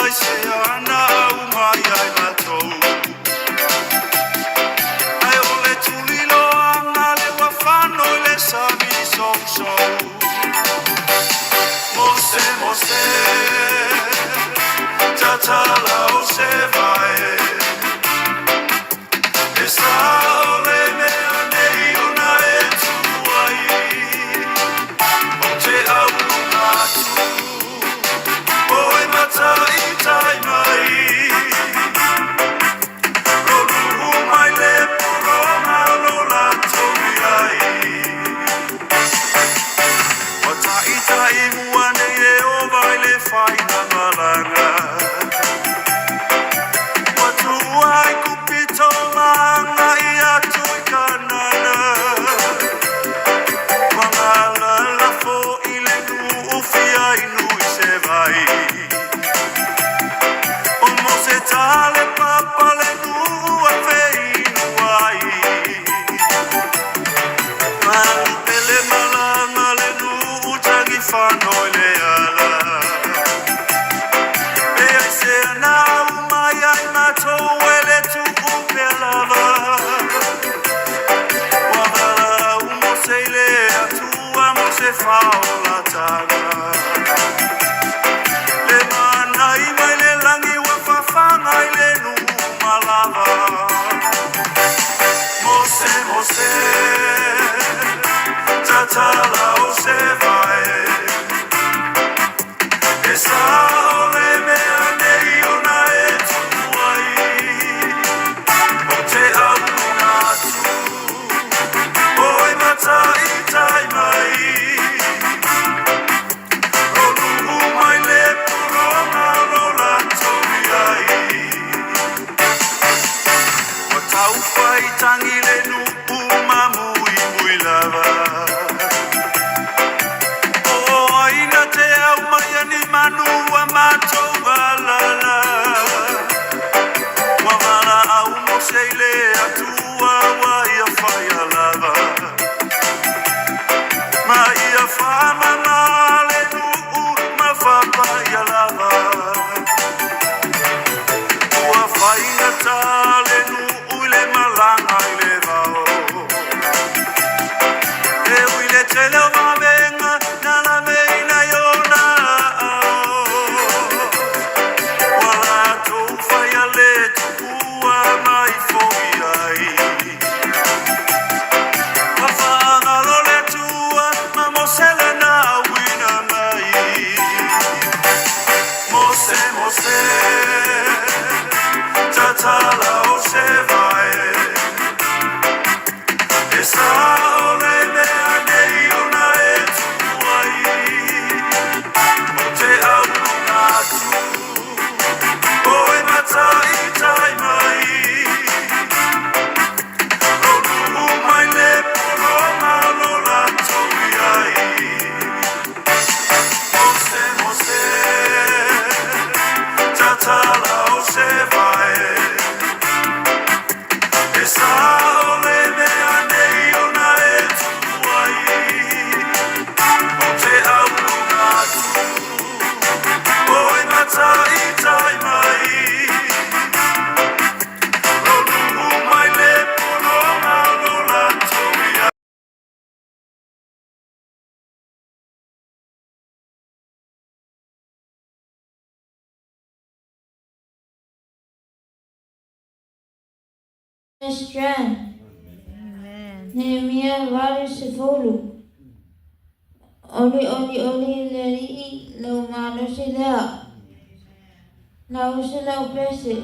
ai se ana au mai ai matou. Ae o le tuliloaga le ua fano i le sami sousou. Mose, Mose, tatala o se vae. E sa o le mea nei ona e tu ai. O te auga atu, o e mataitai mai. Lolu'u mai le pologa lo latou i ai. Ua ta'ita'i mua nei Ieova i le faigamalaga. Ua tuua Aikupito ma aga'i atu i Kanana. Ua galalafo i le nu'u fia inu i se vai. O Mose talepapa le nu'u afeinu ai. Malu pele malaga le nu'u tagifano i le ala. E ai se ana au mai ai matou e le tu'u pea lava. Ua valaau Mose i le Atua mo se faaolataga. Le manai mai le lagi ua fafaga i le nu'u malava. Mose, Mose, tatala o se vae. E sa o le mea nei ona e tu ai. O te auga atu, o e mataitai mai. Lolu'u mai le pologa lo latou i ai. Ua taufaitagi le nu'u ma muimui lava. O ai na te au mai ani manu a matou alala. Ua valaau Mose i le Atua ua ia faia lava. Ma ia faamama le nu'u ma fapaia lava. Ua faigata le nu'u i le malaga i le vao. E ui le tele o vavega na laveina i ona ao. Ua latou faia le tupua mai foi ai. Ua faagalo le Atua ma Mose lana auina mai. Mose, Mose, tatala o se vae. E sa o le mea nei ona e tu ai. O te auga atu, o e mataitai mai. Lolu'u mai le pologa lo latou i ai. Mose, Mose, tatala o se vae. E sa o le mea nei ona e tu ai. O te auga atu, o e mataitai mai. Lolu'u mai le pologa lo latou i ai. Strength. Nehemia 80. Oli oli oli le Alii lou malosi lea. Lausa lau pese.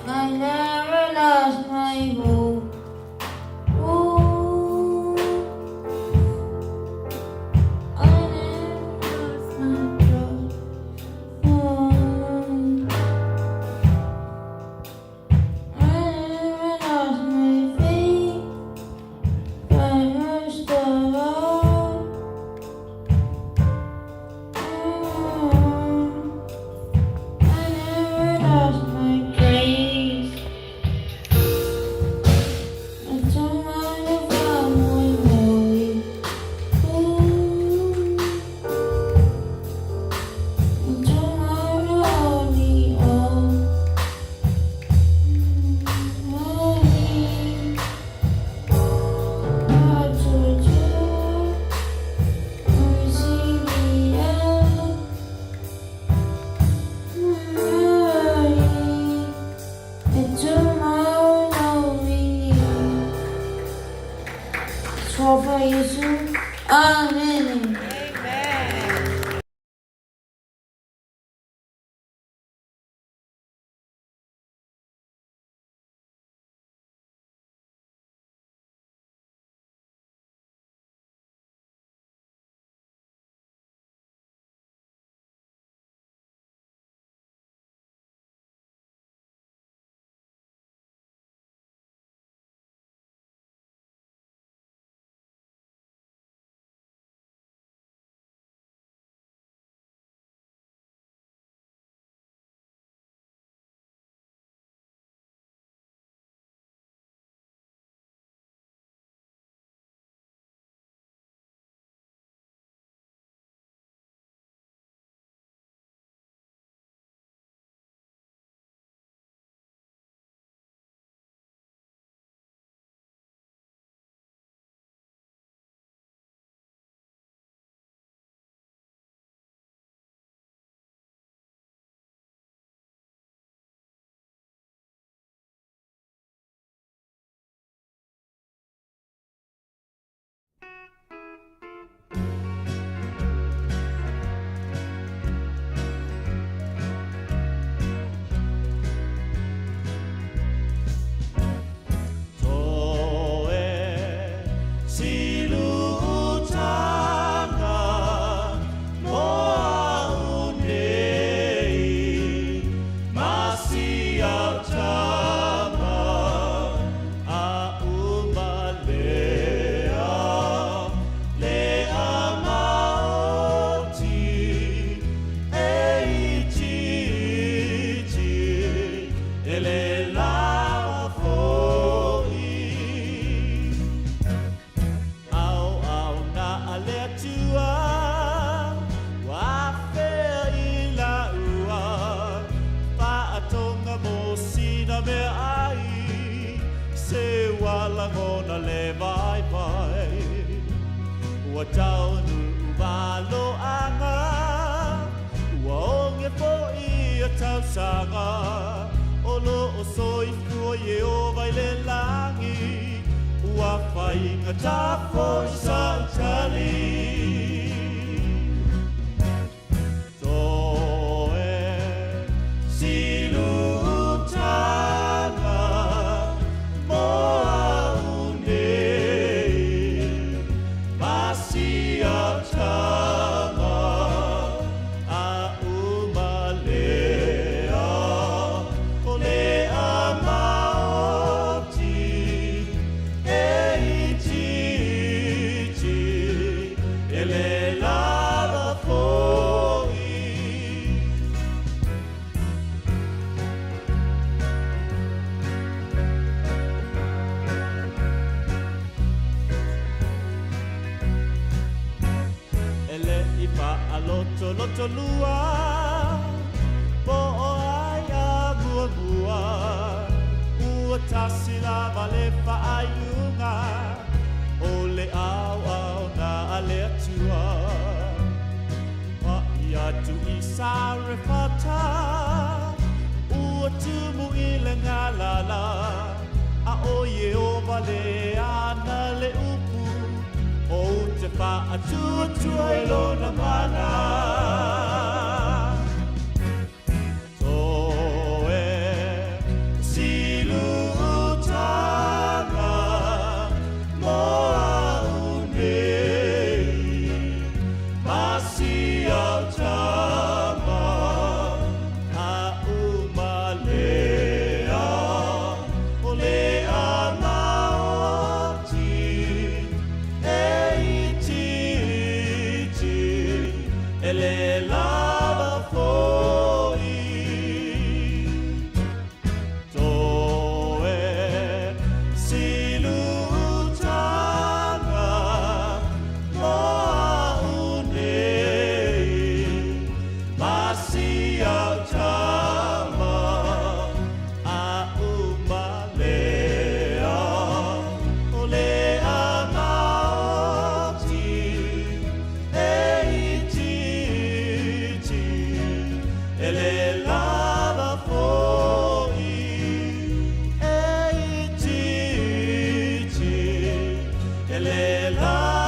I never lost my hope. Ooh, I never lost my trust. Oh, I never lost my faith, but most of all, oh, I never lost my grace. Iesu. Amene. E le lava.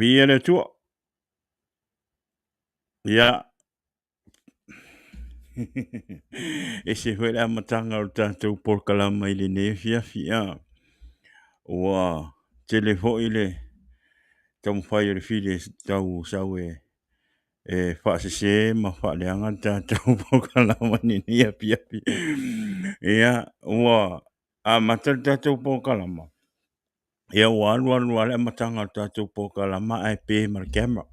Viia le Atua. Ia. Ese foi le amataga o le tatou polokalama i lenei afiafi. Ua tele foi le taumafai o le fili e tau sau e e faasese ma faaleaga le tatou polokalama i lenei afiafi. Ia, ua amata le tatou polokalama, ia ua alu alu lava le amataga o le tatou polokalama ae pe ma le camera.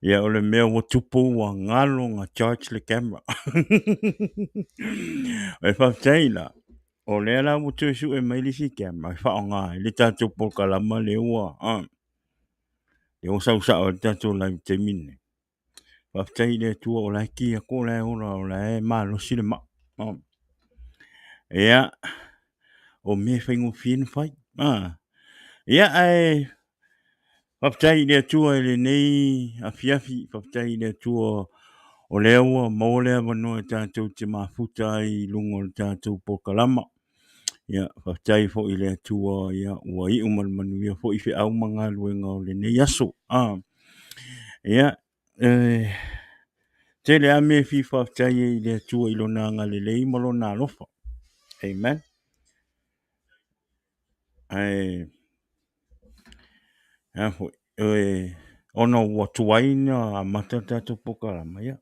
Ia o le mea ua tupu ua galo na charge le camera. E faafetai la, o lea la ua toe sue mai le isi camera e faaaoga ai le tatou polokalama lea ua, lea ua sau sao ai le tatou live i le taimi lenei. Faafetai i le Atua o la e ki atu o la e ola o la e malosi le maa. Ia, o mea e faigofie ona fai. Ia, ae faafetai i le Atua i lenei afiafi, faafetai i le Atua o lea ua maua le avanoa e tatou te mafuta ai i luga o le tatou polokalama. Ia, faafetai foi i le Atua ia ua iu ma le manuia foi feau ma galuega o lenei aso. Ia, e tele lava mea e fia faafetai ai i le Atua i Lona agalelei ma Lona alofa. Amen. Ae, a foi, ona ua tuai ona amata le tatou polokalama, ia,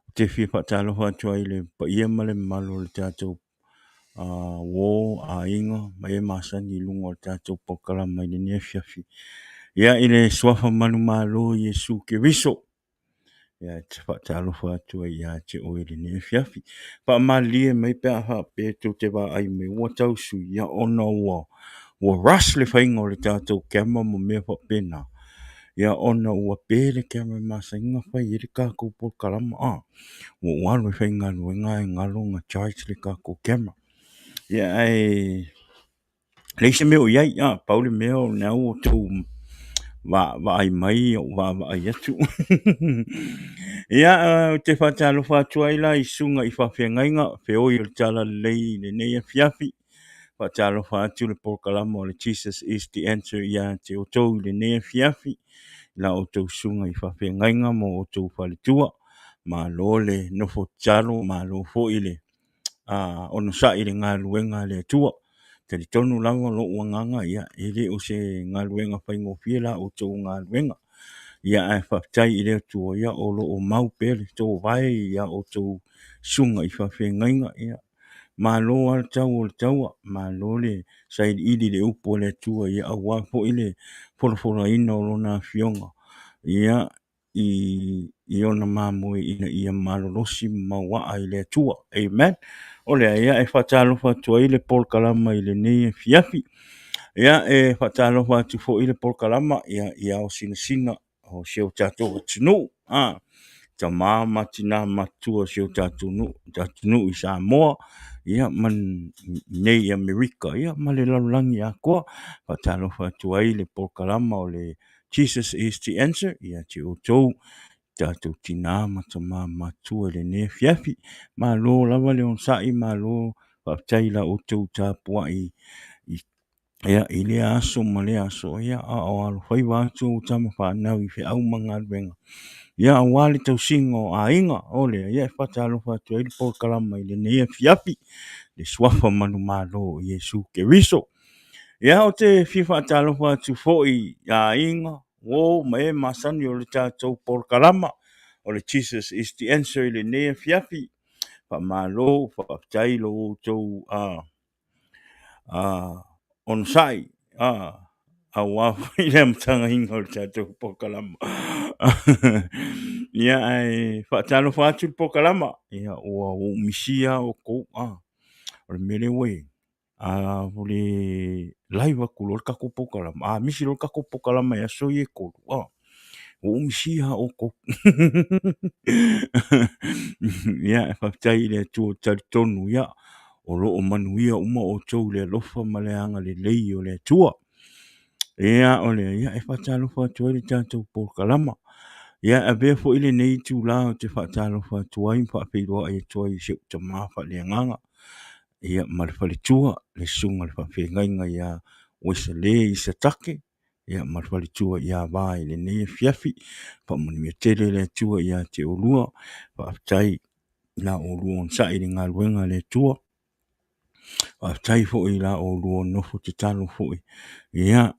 ou te fia faatalofa atu ai i le paia ma le mamalu o le tatou uo, aiga ma e masani i luga o le tatou polokalama i lenei afiafi. Ia, i le suafa manumalo o Iesu Keriso, ia e te faatalofa atu ai ia te oe i lenei afiafi. Faamalilie mai pe a faapea tou te vaai mai ua tau sui, ia ona ua rush le faiga o le tatou camera ma mea faapena, ia ona ua pe le camera masani ona fai ai le tatou polokalama. Ua ou alu e faigaluega ae galo ona charge le tatou camera. Ia ae leai se mea o i ai, pau le mea o lena ua outou vaai mai ou vaavaai atu. Ia, ou te faatalofa atu ai la i susuga i faafeagaiga, feoi o le Talalelei i lenei afiafi. Faatalofa atu le polokalama o le Jesus is the Answer ia te outou i lenei afiafi, i la outou susuga i faafeagaiga ma outou faletua. Malo le nofo tatalo, malo foi le onosai i le galuega a le Atua. Talitonu lava lou agaga, ia, e le o se galuega faigofie la outou galuega. Ia, ae faafetai i le Atua, ia, o lo o mau pea le toovae i a outou susuga i faafeagaiga. Ia, malo lava le tau o le taua, malo le sailiili i le upu a le Atua, ia, aua foi le folafolaina o Lona Afioga, ia, i ona mamoe ina ia malolosi ma mauaa i le Atua. Amen. O lea, ia, e faatalofa atu ai le polokalama i lenei afiafi. Ia, e faatalofa atu foi le polokalama ia, i ao sinasina o si o tatou atunuu, tama ma tina matutua o si o tatou atunuu i Samoa, ia, ma nei i Amerika, ia, ma le lalolagi atoa. Faatalofa atu ai le polokalama o le Jesus is the Answer ia te outou, tatou tina ma tama matutua i lenei afiafi. Malo lava le onosai, malo faafetai i la outou tapuai i ia, i lea aso ma lea aso, ia, a o alofaiva atu ou tama fanau i feau ma galuega, ia, aua le tausiga o aiga, o lea, ia, e faatalofa atu ai le polokalama i lenei afiafi, le suafa manumalo o Iesu Keriso. Ia, ou te fia faatalofa atu foi i aiga, uo ma e masani o le tatou polokalama o le Jesus is the Answer i lenei afiafi. Faamalo, faafetai lo outou onosai, aua foi le amotagaina o le tatou polokalama. Ia, ae faatalofa atu le polokalama, ia, ua ou misia outou, o le mea lea ua i ai, A le live atu loa le tatou polokalama, a misi loa le tatou polokalama i aso ia e 3, ua ou misia lava outou. Ia, faafetai i le Atua talitonu, ia, o lo o manuia uma outou i le alofa ma le agalelei o le Atua. Ia, o lea, ia, e faatalofa atu ai le tatou polokalama. Ia, e avea foi lenei itula ou te faatalofa atu ai ma faafeiloai atu ai i si ou tama faaleagaga. ia ma le faletua, le susuga i le faafeagaiga ia Uesale Isatake, ia ma le faletua ia Va i lenei afiafi. Faamanuia tele le Atua ia te oulua. Faafetai i la oulua onosai i le galuega a le Atua. Faafetai foi i la oulua nofo tatalo foi. Ia,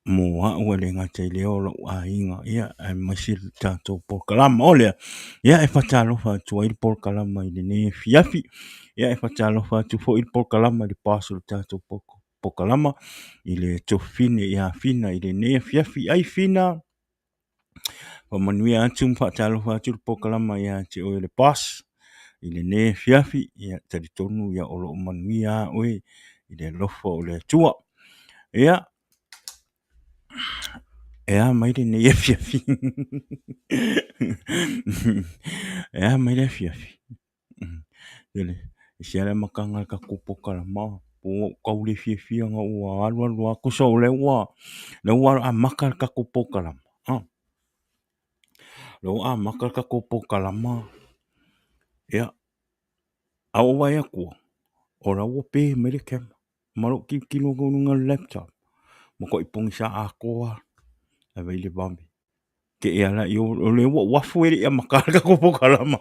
mo au e le gata i lea o lou aiga, ia, aemaise le tatou polokalama. O lea, ia, e faatalofa atu ai le polokalama i lenei afiafi. Ia e faatalofa atu foi i le polokalama i le boss o le tatou polokalama i le Tuafafine ia Fina i lenei afiafi. Ai Fina, faamanuia atu ma faatalofa atu le polokalama ia te oe le boss i lenei afiafi. Ia talitonu ia o lo o manuia lava oe i le alofa o le Atua. Ia, e a mai lenei afiafi? E a mai le afiafi? E ese lava le amataga o le tatou polokalama, ua ou tau le fiafia ina ua alu alu lava, tusa o lea ua amata le tatou polokalama, o lea ua amata le tatou polokalama, ia, ae ua ou vaai atu lava, o la ua pe mai le camera ma lou tilotilo atu i luga o le laptop, matuai pogisa atoa lava, ae vaai i le vave. Te i ala i o lea ua ou afu e le i amata le tatou polokalama.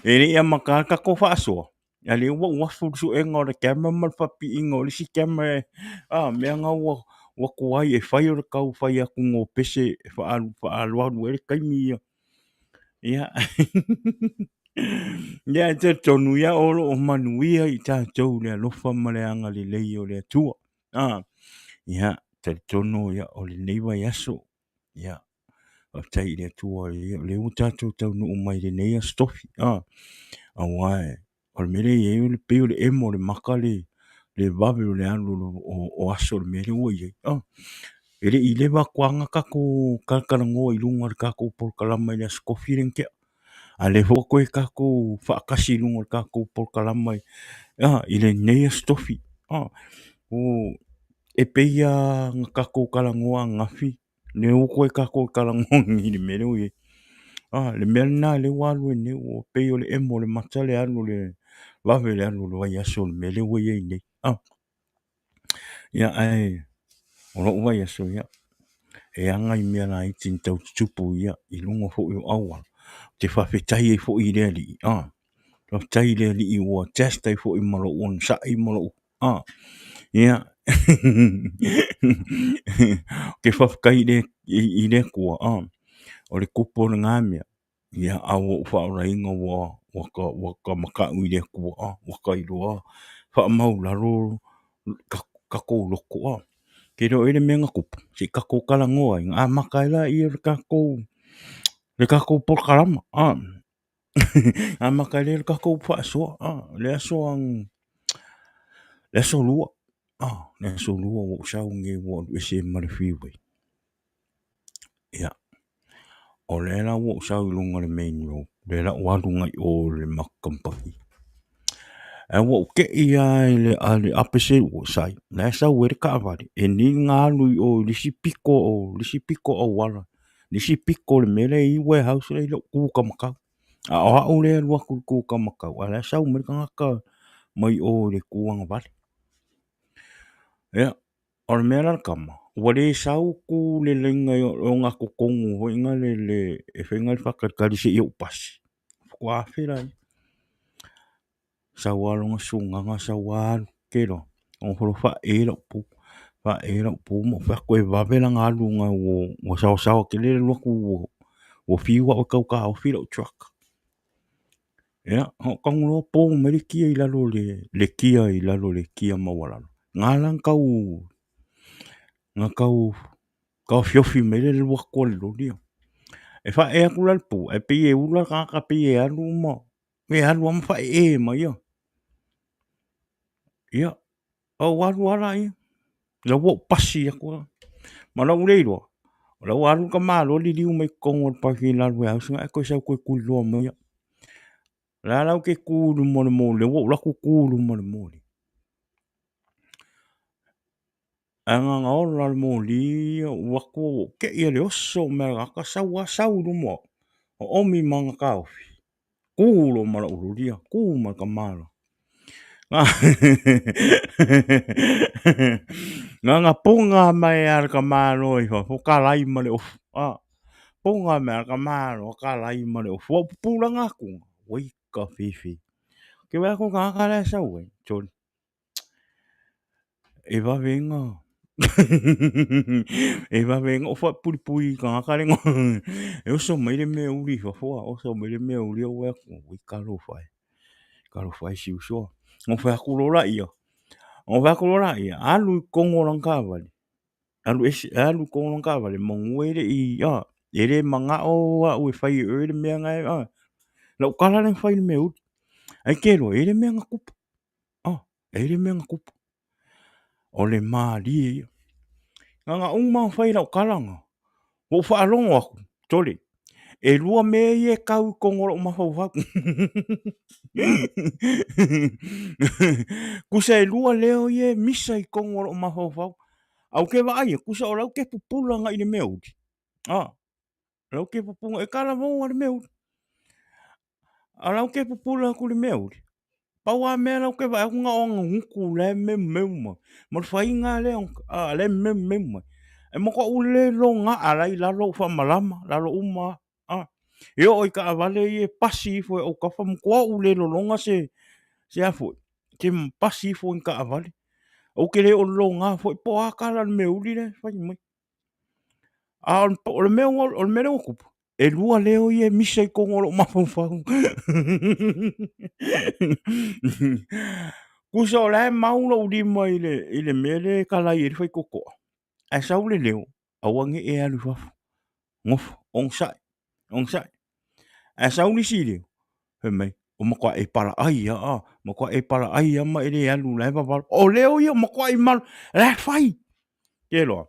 E le i amata le tatou faasoa, a o lea ua ou afu i le suega o le camera ma le faapiiina o le isi camera a mea na ua tuai e fai o le tau fai atu no pese e faaalualu ai le taimi ia. Ia, ia e talitonu ia o lo o manuia i tatou i le alofa ma le agalelei o le Atua. Ia, talitonu ia, o lenei vaiaso, ia, faafetai i le Atua o lea ua tatou taunuu mai i lenei Aso Tofi, aua o le mea lea e i ai, e pei o le emo o le mata le vave o le alu o aso i le mea lea ua i ai. E le i leva atu lava ona tatou talatalanoa i luga o le tatou polokalama i le Aso Tofi lea na tea. A o lea foi ua toe tatou faatasi i luga o le tatou polokalama i lenei Aso Tofi. E pei lava ona tatou talanoa ananafi, lea ua toe tatou talanoa nei i le mea lea ua i ai. Le mea lena lea ua alu ai nei, ua pei o le emo o le mata le alu o le vave o le alu o le vaiaso i le mea lea ua i ai nei. Ia, ae o lou vaiaso, ia, e aga i mea laiti na tau tutupu ia i luga foi o auala, ou te faafetai ai foi i le Alii, faafetai i le Alii ua test ai foi ma lou onosai ma lou, ia, ou te faafetai i le Atua, o le tupu o lena mea, Ia, a ua ou faaolaina ua ta matau i le Atua, ua ta iloa faamaualalo tatou loto. Ou te iloa o i le mea na tupu, se i tatou talanoa ai, ona amata ai lea o le tatou polokalama, amata ai lea o le tatou faasoa. Le aso Lua, le aso Lua ua ou sau nei ua alu ese ma le freeway. Ia, o lea la ua ou sau i luga o le main road, lea la ua alu agai i o i le matou kamupani. Ae ua ou te i lava i le opposite side, la e sau ai le taavale, e ni na alu i o i le isi pito o le isi pito auala, le isi pito o le mea lea e i ai warehouse la e i ai lou tu taumatau. A o au lea e alu atu i le tu taumatau, a o la e sau mai le tagata mai o i le tu agavale. Ia, O le mea la le tama, ua le sau tu le laina i ogatotonu foi na le e fai na le faatalitali seia ou pasi, faatoa afe laia. Sau lava lona susunaga sau lava alu, te iloa, nofo loa faaee lau pu, faaee lau pu ma ou fai atu e vave lana alu ona ua saosaoa tele le alu atu ua fiu au e tau taofi lau truck. Ia, na ou tago loa po mai le kia i lalo o le kia i lalo o le kia maualalo. Na ala ona tau, na tau taofiofi mai le alu atu a le loli. E faaee atu la le pu, ae pei e ula le tagata pei e alu ma, e alu lava ma faaee mai ia. Ia, ou alu lava laia, la ua ou pasi atu lava. Ma lou le iloa, o la ua alu le tamaloa liliu mai totonu o le parking lot o le warehouse ae toe sau toe tuliloa mai au. O la la ou te tu i luma o le moli, lea ua ou alu atu tu i luma o le moli. Ae na ona ola le moli, ou alu atu ua ou te i i le oso mai o le tagata sau lava sau i luma o au, oomi ma ana taofi. Tu loa ma lou loli ia, tu ma le tama la. Na ona poga mai lava o le tamaloa i fafo talai ma le ofu, poga mai lava le tamaloa talai ma le ofu. Ua ou pupulaga atu, oi ka fefe. Ou te vaai atu i le tagata la e sau ai, sole, E vave ona e vave ona ou faapulipuli i le tagata lea e oso mai le mea uli i fafo, oso mai le mea uli ou vaai atu, oi talofa e. Talofa e si uso a. Ona ou fai atu loa laia, ona ou fai atu loa laia, alu i totonu o lana taavale, alu ese, alu i totonu o lana taavale manu e le i, a, e le manao au e fai e oe le mea lena, a. Lau tala lea na fai i le mea uli. Ae te iloa, e i ai le mea na tupu, a, e i ai le mea na tupu. O le malie ia. Na ona uma ona fai lau tala na, ua ou faalogo atu, sole, e 2 mea ia e tau i totonu o lou mafaufau. Tusa e 2 leo ia e misa i totonu o lou mafaufau. Ae ou te vaai atu, tusa o la ou te pupula agai i le mea uli. A, o la ou te pupula, e talavou lava le mea uli. A o la ou te pupula atu i le mea uli, pau lava mea la ou te vaai atu na o ana gutu la e meumeu mai, ma le faiga lea a la e meumeu mai. E matuai ou le loga la i lalo ou faamalama, lalo uma lava. E oo i taavale ia e pasi ifo i autafa, matua ou le lologa se a foi, se pasi ifo i ni taavale. Ou te le o lologa foi po o a tala o le mea uli la e fai mai. A o le mea lea ua tupu, e 2 leo ia e misa i totonu o lou mafaufau. Tusa o la e mau lou lima i le mea lea e kalai ai le faitotoa, ae sau le leo, aua ne i e alu i fafo, nofo, onosai, onosai. Ae sau le isi leo, fai mai, ua matua e palaai lava, a, matua e palaai lava ma e le alu o la e vavalo. O leo ia ua matuai malo, o la e fai. Te iloa?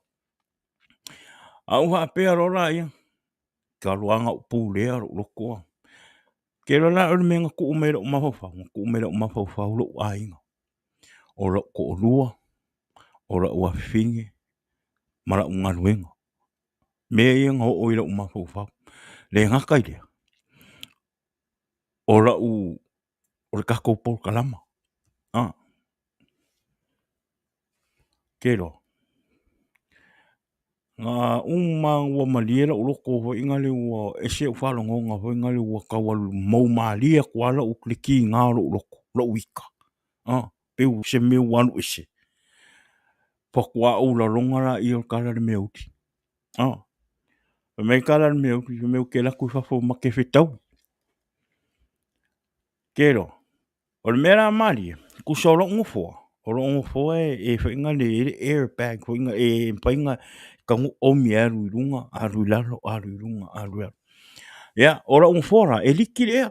A ou faapea loa laia, talu lava ona ou pulea lou loto a. Ou te iloa la o le mea na tuu mai i lou mafaufau, na tuu mai i lou mafaufau lou aiga, o lou toalua, o lou afafine ma lau galuega. Mea ia na oo i lou mafaufau. E le gata i lea, o lau, o le tatou polokalama. Te iloa, na uma lava ua malie lou loto foi lea ua ese ou faalogoga foi lea ua tau mou malie atu lava lou, le tiga o lou loto, lou ita, pei o se mea ua alu ese. Faatoa ou lagona lea o le tala o le mea uli. Fai mai le tala a le mea uli, fai mai ou te alu atu i fafo ma te fetaui. Te iloa, o le mea la malie, tusa o lou nofoa, o lou nofoa e foi na le, e i ai le air bag foi na e mafai ona taunuu omi e alu i luga, alu i lalo, alu i luga, alu i lalo. Ia, o lou nofoa la, e liki le ea.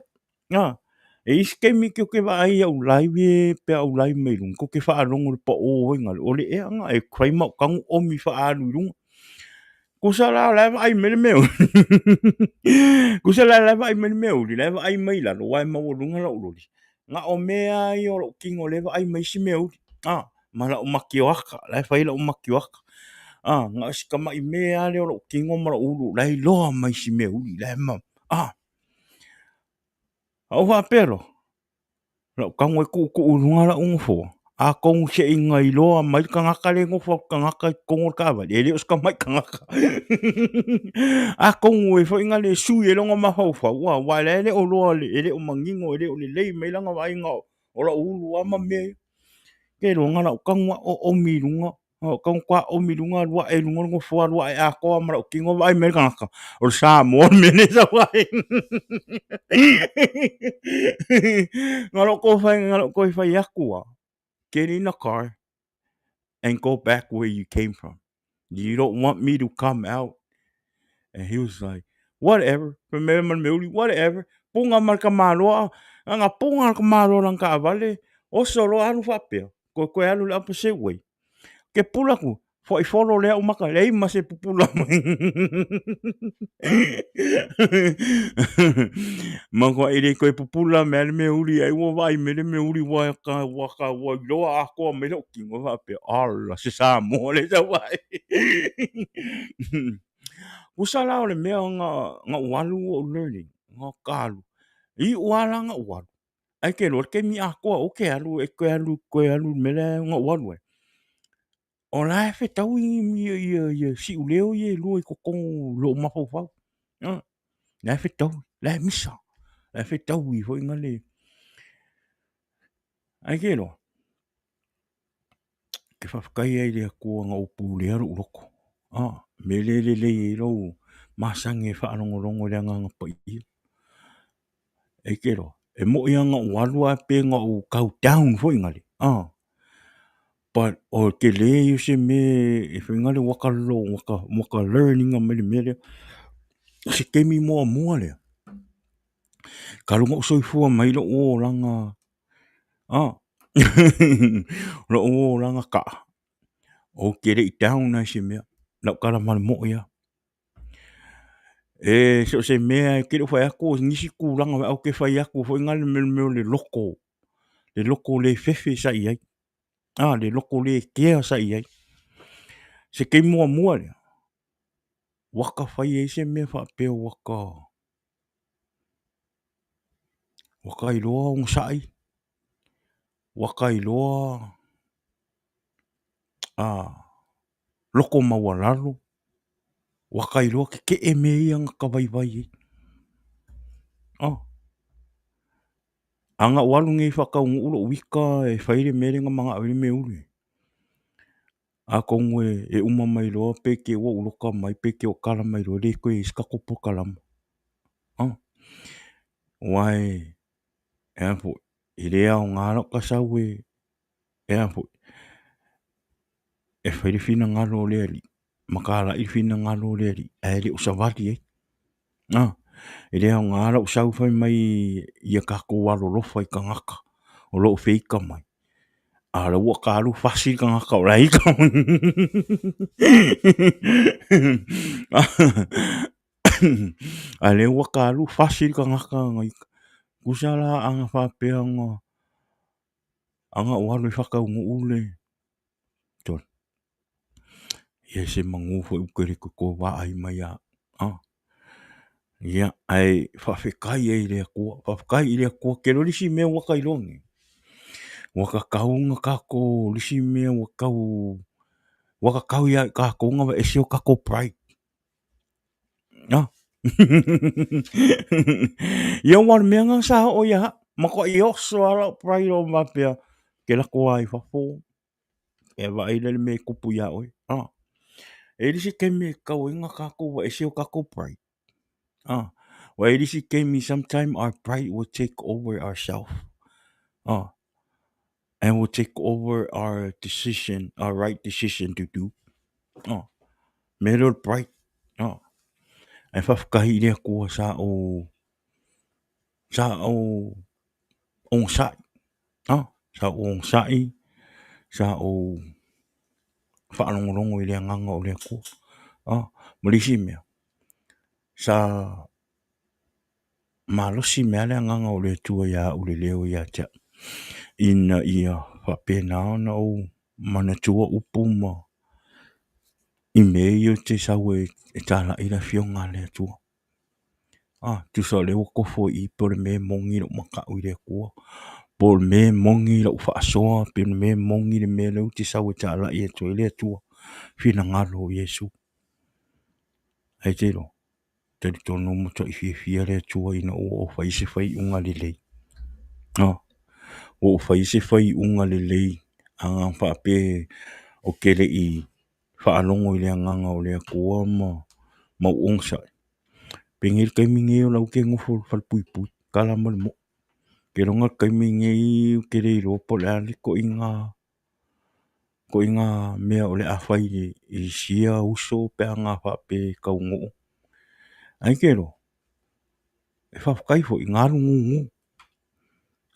E i ai isi taimi ou te vaai i au live pe a ou live mai luga, tou te faalogo i le pao foi lea, o le ea lena e fai ma ou tago omi faaalu i luga. Tusa la o la e vaai mai le mea uli tusa la o la e vaai mai le mea uli, la e vaai mai i lalo aua e maualuga lou loli. Na o mea lava ia o lou tino o lea e vaai mai isi mea uli, ma lau matioata, la e fai lau matioata. Na o si tamai mea lava lea o lou tino ma lou ulu o la e iloa mai si mea uli la e ma, Ona ou faapea loa, lau tago e tuutuu i luga lau nofoa, atonu seiga iloa mai le tagata lea e nofo atu tagata i totonu o le taavale, e le o se tamai tagata. Atonu e foi na le sui ai lona mafaufau, aua o la e le o iloa, e le o manino, e le o lelei mai lana vaaiga o lou ulu lava ma mea ia. Keiloga lau tago lava oomi i luga Tau oomi i luga alu ae i luga o le nofoa alu ae atoa ma lou tino vaai mai le tagata o le Samoa le mea lea e sau ai. Na lou toe fai, na lou toe fai atu lava, get in the car and go back where you came from. You don't want me to come out. And he was like, whatever. Fai mai ma le mea uli, whatever. Puna ma le tamaloa, na puna le tamaloa i lana taavale, oso loa alu faapea. Toe toe alu i le opposite way. Ke pula atu, foi folo lea ou maka, leai ma se pupula mai. Ma e le toe pupula mai le mea uli, ai ua vaai mai le mea uli ua ka ua ka ua iloa atoa mai lou tino faapea, ala se Samoa le sau ai. Tusa la o le mea na ou alu ou learning, na ka alu. Iu lava la na ou alu. Ae te iloa le taimi atoa ou te alu e toe alu toe alu i le mea lea na ou alu ai. O la e fetaui ia siuleo ia e lua i totonu o lou mafaufau. La e fetaui, la e misa, la e fetaui foi na le. Ae te iloa, ou te faafetai ai i le Atua na ou pulea lou loto. Mea lea e lelei ai lou masani e faalogologo i le Agaga Paia. E te iloa. E moʻi lava na ou alu ae pe na ou kau down foi nale, ah. But o le tele ia o se mea e fai nale ua ka lo, ua ka, ua ka learn ina mai le mea lea. O se taimi muamua lea, talu ona ou soifua mai lou olaga, ah, lou olaga kaa, ou te le i down lava i se mea, lau tala ma le moi lava. E so o se mea ou te le o fai atu o nisi tulaga ou te fai atu foi na le mea o le loto, le loto le fefe sa i ai, a le loto le kea sa i ai. Se taimi muamua lea, ua ta fai ai se mea faapea ua ta, ua ta iloa onosai, ua ta iloa loko maualalo, ua ta iloa tetee mea ia na ta vaivai ai. A na ou alu nei e faataunuu lou ita e fai le mea lea na manao i ai le mea ulu, atonu e uma mai loa pe te i ua ou loka mai pe te i ua tala mai loa e le toe i ai se tatou polokalama. Aua e a foi, e le aoga lou ta sau e e a foi, e fai le finagalo o le Alii ma talai le finagalo o le Alii ae le o savali ai. E le aoga lou sau fai mai ia tatou alolofa i tagata o lo o feita mai, a o la ua ta alu fasi le tagata o la e ita mai. A o lea ua ta alu fasi le tagata na ita. Tusa la ana faapea na ana ou alu e faataunuu le Ia se manu foi ou te le toe vaai mai ia au. Ia, ae faafetai ai i le Atua, faafetai i le Atua. Ou te iloa le isi mea ua ta iloa nei, ua tatau ona tatou, o le isi mea ua tau, ua tatau ia i tatou ona aveese o tatou pride. Ia aua o le mea lena sa oo ia au, matuai oso lava lou pride ou faapea, ou te alu atu lava i fafo e vaai la le mea e tupu ia oe. E i ai le isi taimi e tatau ai ona tatou aveese o tatou pride. Aua e i ai le isi taimi sometime our pride will take over ourself and will take over our decision, our right decision to do. Mea lea o le pride. Ae faafetai i le Atua sa ou onosai, sa ou onosai, sa ou faalogologo i le agaga o le Atua. Ma le isi mea, sa malosi mai lava le agaga o le Atua ia au i le leo ia te au, ina ia faapena ona ou manatua upu ma i mea ia ou te sau e talai le Afioga a le Atua. Tusa o lea ua tofo i i po o le mea e moni lou matau i le Atua, po o le mea e moni lau faasoa, pe o le mea e moni le mea lea ou te sau e talai atu ai le Atua, finagalo o Iesu. Ae te iloa, talitonu ua matuai fiafia le Atua ina ua ou faia se faaiuga lelei. Ua ou faia se faaiuga lelei, a na faapea ou te le i faalogo i le agaga o le Atua ma ou onosai, penei le taimi lenei o la ou te nofo i le falepuipui, tala ma le moi. Ou te iloa le taimi lenei ou te le iloa po o le a le ituaiga mea o le a fai i sia uso pe ana faapea e taunuu. Ae te iloa, e faafetai foi, na alu gugu,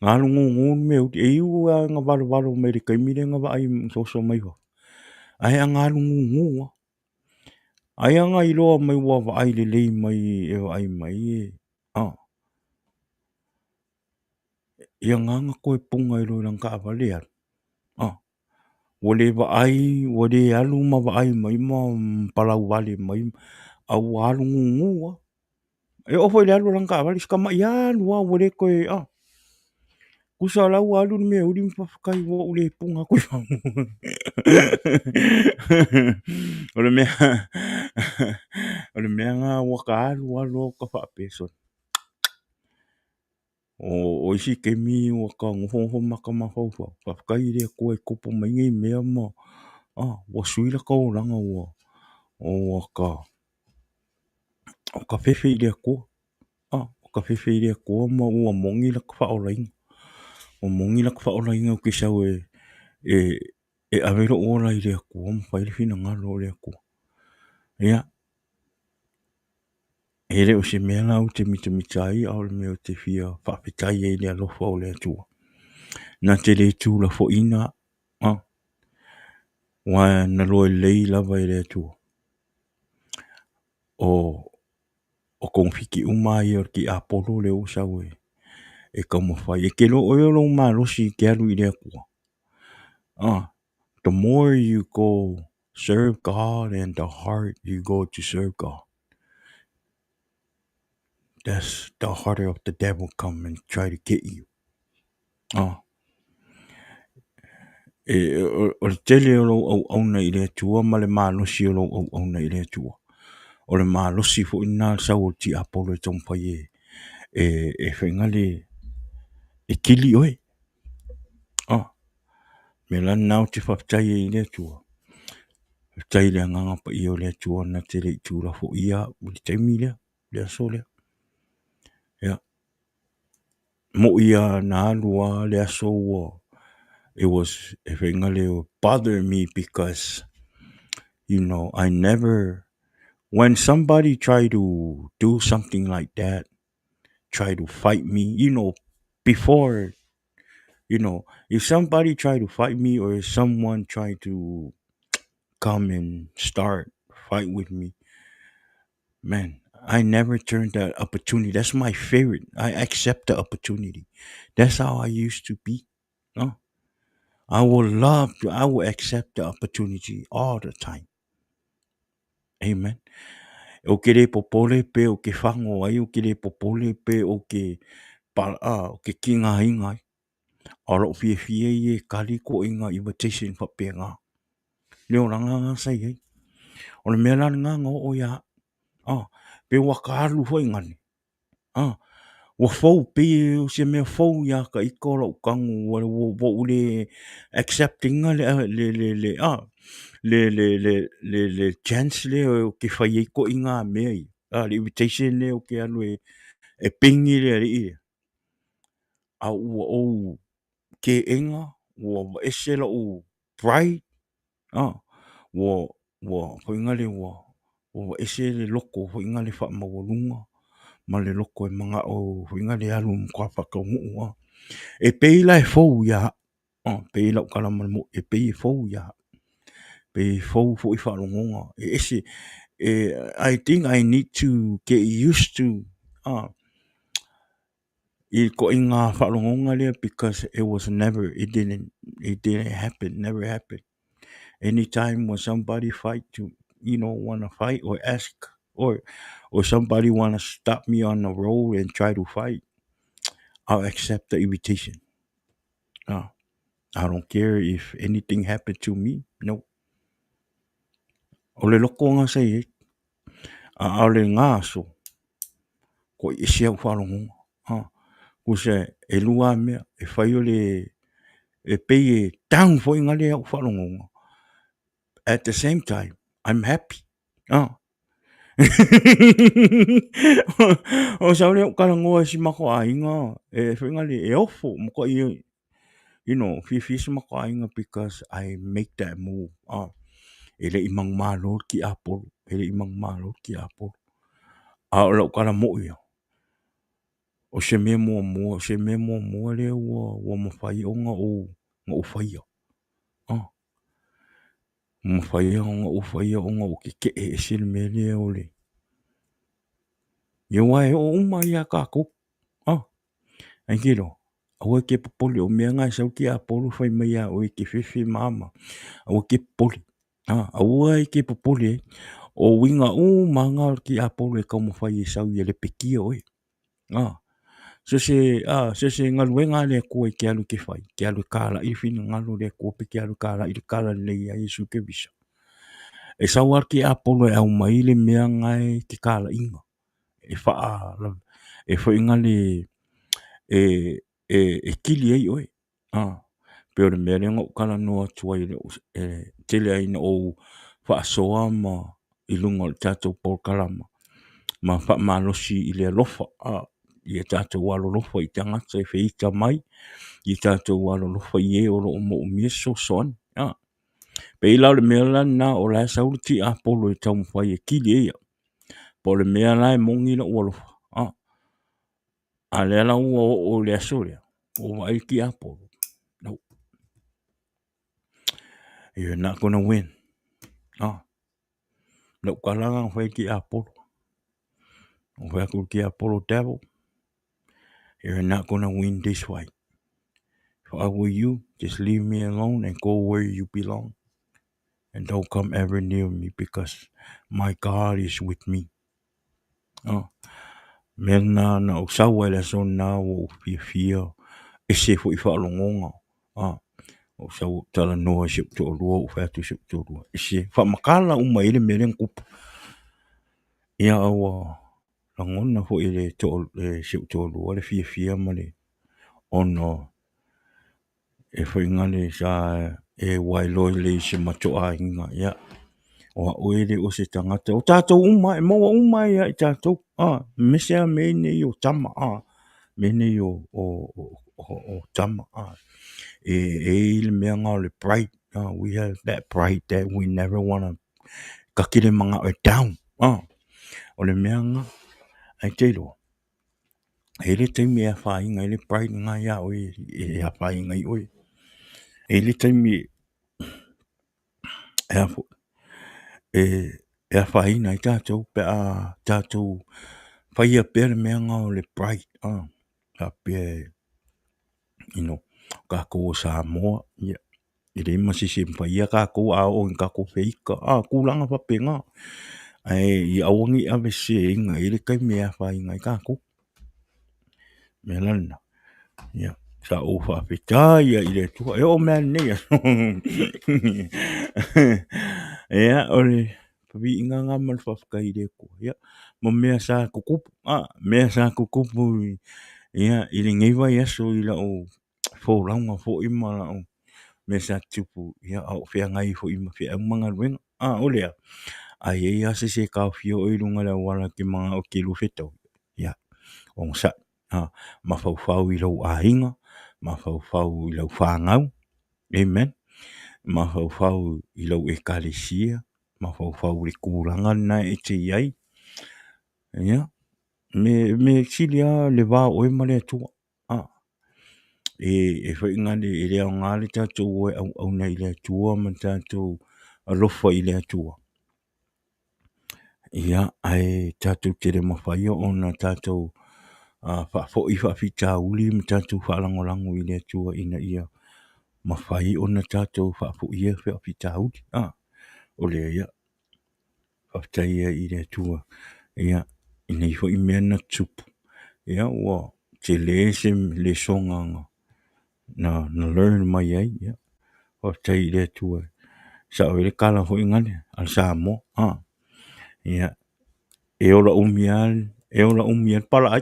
na alu gugu le mea uli. E iu lava ina valovalo mai i le taimi lea na vaai na oso mai fafo, ae na alu gugu lava. Ai lava na iloa mai ua vaai lelei mai e vaai mai e ia na na toe puna ai loa i lana taavale e alu. Ua le vaai, ua le alu ma vaai mai ma palau vale mai, a ua alu gugu lava. E oo foi i le alu a lana taavale, si tamai alu lava ua le toe, tusa o la ua alu le mea uli ma faafetai ua ou le puna atu i fafo. O le mea, o le mea lena ua ta alu alu lava ua ta faapea, sole, o isi taimi ua ta nofonofo ma ta mafaufau, faafetai i le Atua e tupu mai nei mea ma ua sui lata olaga ua ta fefe i le Atua. ka fefe i le Atua ma ua moni lata faaolaina. Ua moni lata faaolaina ou te sau e e ave lou ola i le Atua ma fai le finagalo o le Atua. Ia, e le o se mea la ou te mitamita ai, a o le mea ou te fia faafetai ai i le alofa o le Atua. Na te le tuulafoaiina au, aua na iloa lelei lava e le Atua o togafiti uma lava ia o le tiapolo lea ua sau e taumafai. E te iloa oe o lou malosi e te alu i le Atua. The more you go serve God and the hard you go to serve God, that's the harder of the devil come and try to get you. E, o le tele o lou auauna i le Atua ma le malosi o lou auauna i le Atua. O le malosi foi lena le sau o le tiapolo e taumafai e, e, e faigale e kili oe. Oh. Mea la lena ou te faafetai ai i le Atua. Faafetai i le Agaga Paia o le Atua na te le i tuulafoaia au i le taimi lea, le aso lea. Ia, mo'i lava na alu lava le aso ua, it was, e faiga lea, bother me because, you know, I never, when somebody try to do something like that, try to fight me, you know, before you know, if somebody try to fight me or if someone try to come and start fight with me, man, I never turned that opportunity. That's my favorite. I accept the opportunity. That's how I used to be. No? I would love to, I will accept the opportunity all the time. Amen. O ke le popole pe o ke whango ai, o ke le popole pe o ke pa, o ke kinga inga ai. A o lou fiafia ia e kali koʻiga invitation faapena. Le olaga lena sa i ai. O le mea la lena na oo ia au. Pe ua ta alu foi gane. Ua fou, pei o se mea fou ia ka ita o lou tago ua ou le accept ina le le le le le le le le le chance lea ou te fai ai koʻiga mea ia, le invitation lea ou te alu e pigi le alii lea. A ua ou keʻena, ua ese lou pride, ua ua foi na le ua ua ese le loto foi na le faamaualuga ma le loto e manao foi na le alu e matua faataunuu lava. E pei la e fou ia au, pei lau tala ma le moni, e pei e fou ia au. Pei e fou foi faalogoga, e ese, e I think I need to get used to i le ituaiga faalogoga lea because it was never, it didn't, it didn't happen, never happen. Anytime when somebody fight to, you know, wanna fight or ask or or somebody wanna stop me on the road and try to fight, I'll accept the invitation. I don't care if anything happened to me, no. O le loko lena sa i ai, a o lena aso, kua i ese au faalogoga. Tusa e lua lava mea, e fai o le, e pei e down foi na le au faalogoga, at the same time, I'm happy. O sau lea ou talanoa i si matou aiga, e foi na le, e ofo, matuai you know, fiafia si matou aiga because I make that move. E le i manumalo le tiapolo, e le i manumalo le tiapolo. A o lau tala moi ia, o se mea muamua, o se mea muamua lea ua, ua mafai ona ou, ona ou faia. Ua mafai ona ou faia ona ou tetee ese le mea lea o le... Ia aua e oo uma ia tatou. Ai ke iloa, aua e te popole, o mea na e sau tiapolo fai mai ia oe e te fefe ma a ma a, aua e te popole, aua e te popole ai. O uiga uma lava na o le tiapolo e taumafai e sau ia lepetia oe. So se, so se galuega a le Atua e te alu e te fai, e te alu e talai le finagalo o le Atua pe te alu e talai le talalelei ia Iesu Keriso. E sau lava le tiapolo e aumai le mea na e te talaiina. E faa, e foi na le, e, e, e kili ai oe. Pei o le mea lea na ou talanoa atu ai e tele ai ina ou faasoa ma i luga o le tatou polokalama ma faamalosi i le alofa. Ia tatou alolofa i tagata e feita mai, ia tatou alolofa i e o lo o moomia se fesoasoani. A. Pei la o le mea la lena o la e sau le tiapolo e taumafai e kili e ia. Po o le mea la e moni lou alofa. A. A lea la ua oo i le aso lea, ua ou vaai i le tiapolo. No. You're not gonna win. A. Lau tala na fai i le tiapolo. Ou fai atu i le tiapolo, devil, you're not gonna win this fight. If I were you, just leave me alone and go where you belong. And don't come ever near me because my God is with me. Oh. Mea na na ou sau ai le aso na ua ou fiafia ese foi faalogoga. Ah. Ou sau ou talanoa i si ou toalua, ou fai atu i si ou toalua, ese faamatala uma i ai le mea lea na tupu. Ia ua lagona foi e le e si ou toalua le fiafia ma le ona e foi gale sa e wailoa lelei i si matou aiga, ia, o au e le o se tagata, o tatou uma, e maua uma ai lava i tatou, aemaise lava mea nei o tama, mea nei o tama, e i ai le mea lena o le pride, we have that pride that we never wanna, ta te le manao e down, o le mea lena, ae te iloa, E i ai le taimi e afaina ai le pride lena ia oe e afaina ai oe. E i ai le taimi e afaina ai tatou pe a tatou faia pea le mea lena o le pride faapea you know tatou o Samoa ia e leai ma se isi e mafai tatou a oo ina tatou feita, a tulaga faapena. Ae ia aua ne i ave seseina, e i ai le taimi e afaina ai tatou. O le mea la lena, ia, sa ou faafetai ai i le Atua, e oo mai lava i lenei aso. Ia, o le viiga lena ma le faafetai i le Atua, ia, ma mea sa tutupu, mea sa tutupu ia, i lenei vaiaso i lau folauga foi ma lau mea sa tutupu, ia, a o feagai foi ma feau ma galuega. A o lea, a i ai lava se isi e taofia oe i luga o le auala e te manao e te lua fetau, ia, onosai, mafaufau i lou aiga, mafaufau i lau fanau, amen, mafaufau i lau ekalesia, mafaufau i le tulaga lena e te i ai, ia, mea sili lava le va o oe ma le Atua. E foi gale e le aoga le tatou o e auauna i le Atua ma tatou alofa i le Atua. Ia, ae tatou te le mafai ona tatou faafoi faafitauli ma tatou faalagolago i le Atua ina ia mafai ona tatou faafoia faafitauli. O lea ia, faafetai ai i le Atua ia i nei foi mea na tutupu, ia ua tele se lesona na learn mai ai, ia faafetai i le Atua. E sao ai le tala foi lea a le Samoa, ia e ola umi lava, e ola umi lava le palaai.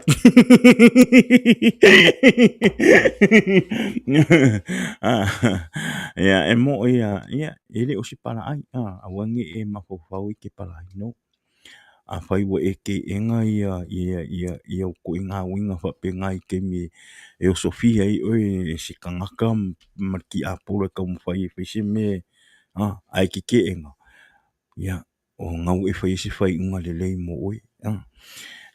Ia, e moni lava, ia, e le o se palaai, aua ne i e mafaufau i ke palaai, no. Afai ua e teena ia ituaiga uiga faapena i taimi e osofia ai oe e se tagata ma le tiapolo e taumafai e fai se mea, ae e te teena, ia o lena ua e faia se faaiuga lelei mo oe,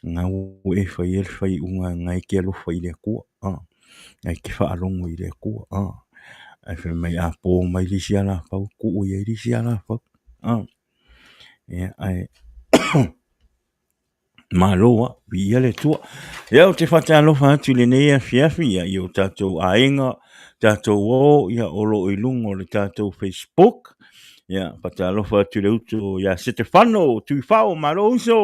lena ua e faia le faaiuga lena e te alofa i le Atua, lena e te faalogo i le Atua. Ae fai mai a po mai le isi alafau, tuu i ai le isi alafau. Ia, ae Malo lava, viia le Atua. Ia, ou te faatalofa atu i lenei afiafi ia, i o tatou aiga, tatou o, ia, o lo o i luga o le tatou Facebook. Ia, faatalofa atu i le uso ia Setefano Tuifao, malo uso.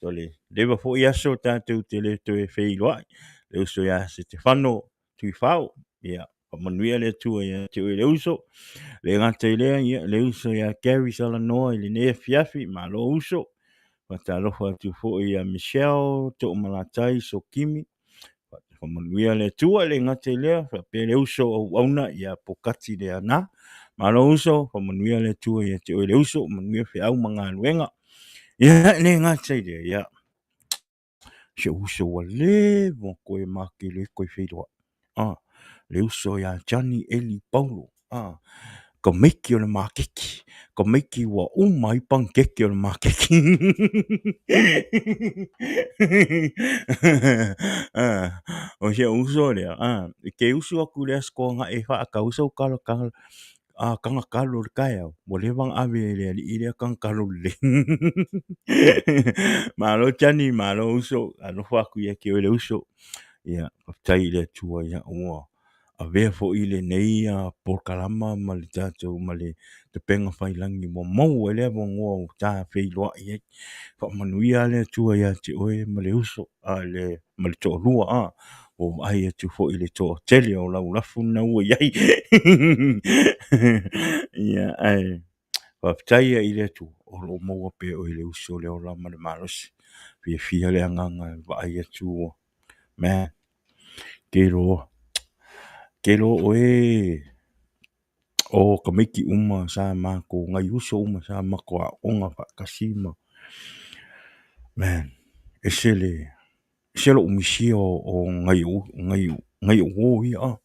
O le leva foi aso tatou te le toe feiloai. Le uso ia Setefano Tuifao, ia, faamanuia le Atua ia te oe le uso. Le gata i lea, ia, le uso ia Gary Salanoa i lenei afiafi, malo uso. Faatalofa atu foi ia Michelle Toomalatai Sokimi, faamanuia le Atua. Le gata i lea, faapea le uso o auauna ia Pokati Leana. Malo uso, faamanuia le Atua ia te oe le uso, manuia feau ma galuega. Ia, le gata i lea, ia. Si ou uso ua leva ona toe ma te le toe feiloai. A, le uso ia Johnny Eli Paulo, a, tamaiti o le maketi, tamaiti ua uma ai panikeke o le maketi. O si ou uso lea, a, e te usu atu i le Aso Toonai e faatau sau talatala, a taga talo i le taeao, ua leva ona ave e le alii lea taga talo lelei. Malo Johnny, malo uso, alofa atu ia te oe le uso. Ia, faafetai i le Atua ia ua avea foi lenei polokalama ma le tatou ma le tapena faiilagi ua maua ai le avanoa ua ta feiloai ai. Faamanuia le Atua ia te oe ma le uso a le ma le toalua a ua vaai atu foi i le toatele o lau lafu lena ua i ai. Ia, ae faafetai i le Atua o lo o maua pea oe e le uso le ola ma le malosi. Fiafia le agaga e vaai atu ua man, ke loa, ke loa oe o tamaiti uma sa matou, nai uso uma sa matou aooga faatasi ma, man, ese le, ese lou misia o nai ou uo ia. Ou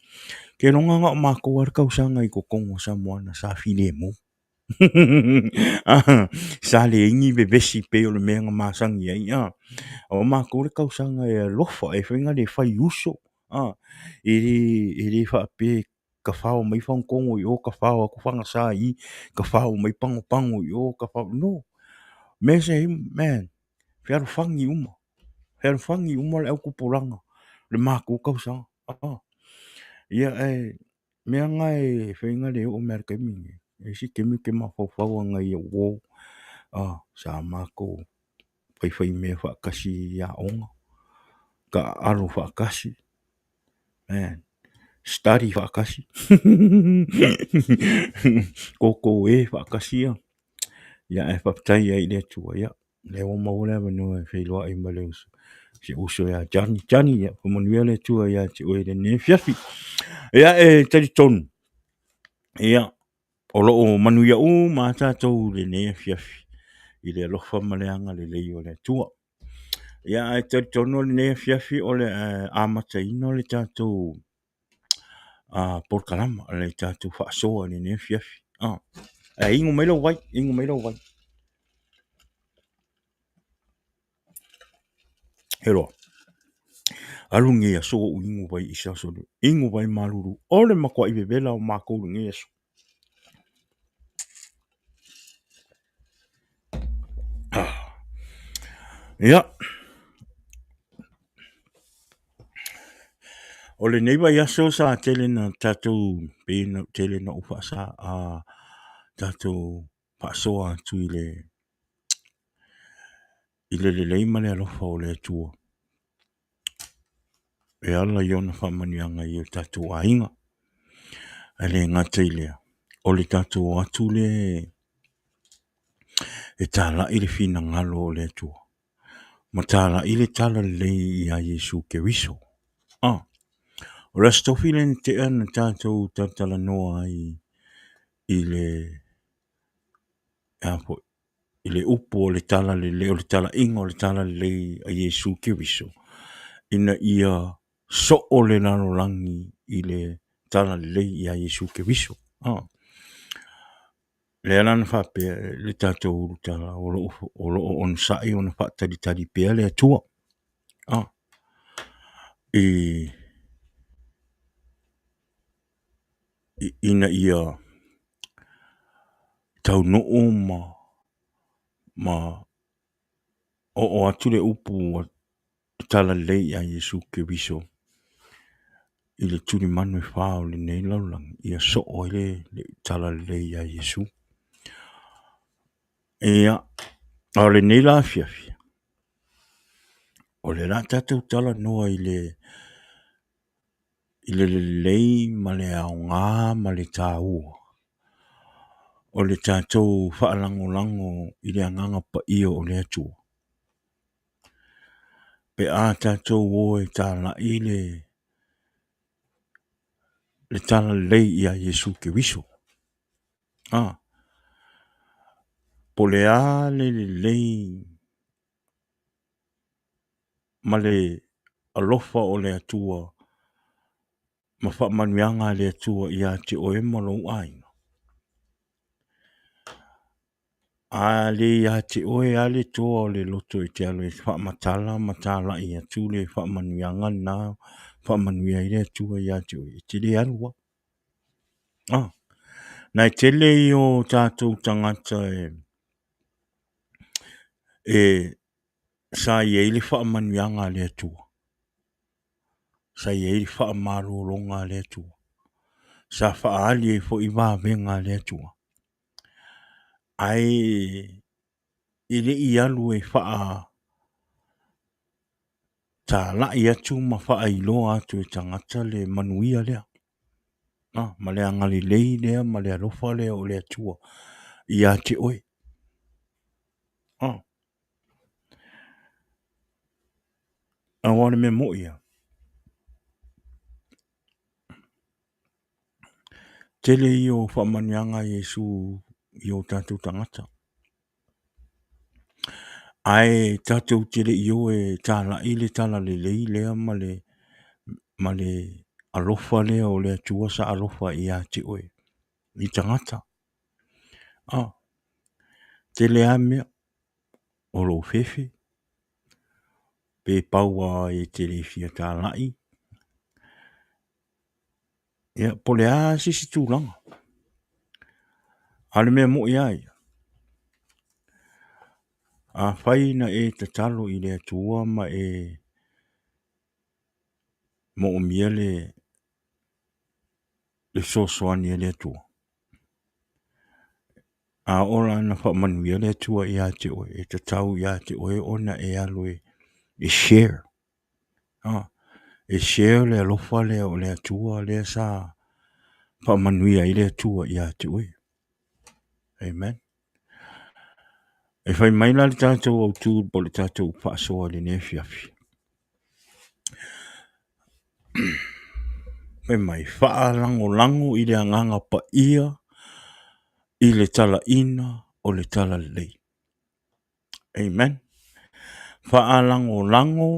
te iloa na o matou lava le tausaga i totonu o Samoana sa filemu. Sa leai ni vevesi pei o le mea na masani ai. O matou le tausaga e alofa, e fai na le fai uso, e le faapea tafao mai Fagutogo i o, tafao atu Fagasa i i, tafao mai Pagopago i o, tafao, no. Mea sa i ai, man, fealofani uma, fealofani uma le autupulaga o le matou tausaga. Ia ae mea na e fai na le oo mai lava i le taimi lenei. E i ai si taimi ou te mafaufau lava i nai ou uo, sa matou faifaimea faatasi i aoga, taaalo faatasi, man, study faatasi, toto e faatasi ia. Ia ae faafetai ai i le Atua, ia, lea ua maua le avanoa e feiloai ma le uso, si ou uso ia Johnny. Johnny, ia faamanuia le Atua ia te oe i lenei afiafi. Ia, e talitonu, ia, o lo o manuia uma lava tatou i lenei afiafi i le alofa ma le agalelei o le Atua. Ia, ae talitonu o lenei afiafi o le amataina o le tatou polokalama, o le tatou faasoa i lenei afiafi. Ae inu mai lou vai, inu mai lou vai. E loa, alu lenei aso ua ou inu vai i se aso, inu vai malulu, o le matuai vevela o matou i lenei aso. Ia, o lenei vaiaso sa tele na tatou, pei ona tele na ou faasa, tatou faasoa atu i le i le lelei ma le alofa o le Atua e ala i ona faamanuiaga i o tatou aiga. Ae le gata i lea, o le tatou o atu lea e talai le finagalo o le Atua ma talai le talalelei ia Iesu Keriso. O le Aso Tofi lea na tea na tatou talatalanoa ai i le i le upu o le talalelei, o le talaiga o le talalelei a Iesu Keriso, ina ia soo le lalolagi i le talalelei ia Iesu Keriso. Lea la na faapea le tatou ulutala o lo o onosai ona faatalitali pea le Atua ina ia taunuu ma oo atu le upu o talalelei ia Iesu Keriso i le tulimanu e fa o lenei lalolagi, ia soo ai le talalelei ia Iesu. Ia, a o lenei la afiafi, o lea o le a tatou talanoa i le i le lelei ma le aoga ma le taua o le tatou faalagolago i le Agaga Paia o le Atua, pe a tatou o e talai le talalelei ia Iesu Keriso. Po o le a le lelei. ma le alofa o le Atua ma faamanuiaga a le Atua ia te oe ma lou aiga. A le ia te oe lava le toa o le loto e te alu e faamatala ma talai atu le faamanuiaga lena faamanuia ai le Atua ia te oe, e te le alu lava. Ah, na e tele ia o tatou tagata e sa i ai le faamanuiaga a le Atua. Sa i ai le faamalologa a le Atua. Sa faaali ai foi vavega a le Atua. Ae e le i alu e faa talai atu ma faailoa atu e tagata le manuia lea, ma le agalelei lea ma le alofa lea o le Atua ia te oe. Aua o le mea moni ia, tele ia o faamanuiaga a Iesu i o tatou tagata. Ae tatou te le i o e talai le talalelei lea ma le ma le alofa lea o le Atua sa alofa ia te oe i tagata. Ah, tele lava mea o lou fefe, pe pau lava e te le fia talai, ia, po o le a se isi tulaga. A o le mea moni lava ia, afai na e tatalo i le Atua ma e moomia le fesoasoani a le Atua, a oo la ina faamanuia le Atua ia te oe, e tatau ia te oe ona e alu e share, e share le alofa lea o le Atua lea sa faamanuia ai le Atua ia te oe. Amen. E fai mai la le tatou autu po o le tatou faasoa i lenei afiafi. Fai mai, faalagolago i le agaga paia i le talaina o le talalelei. Amen. Faalagolago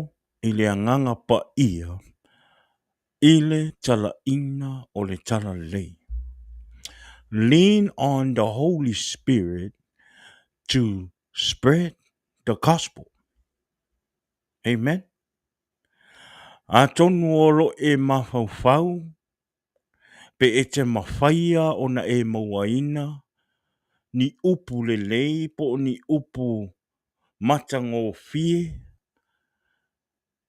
i le agaga paia i le talaina o le talalelei. Lean on the Holy Spirit to spread the gospel. Amen. Atonu o lo e mafaufau pe e te mafaia ona e mauaina ni upu lelei po o ni upu matagofie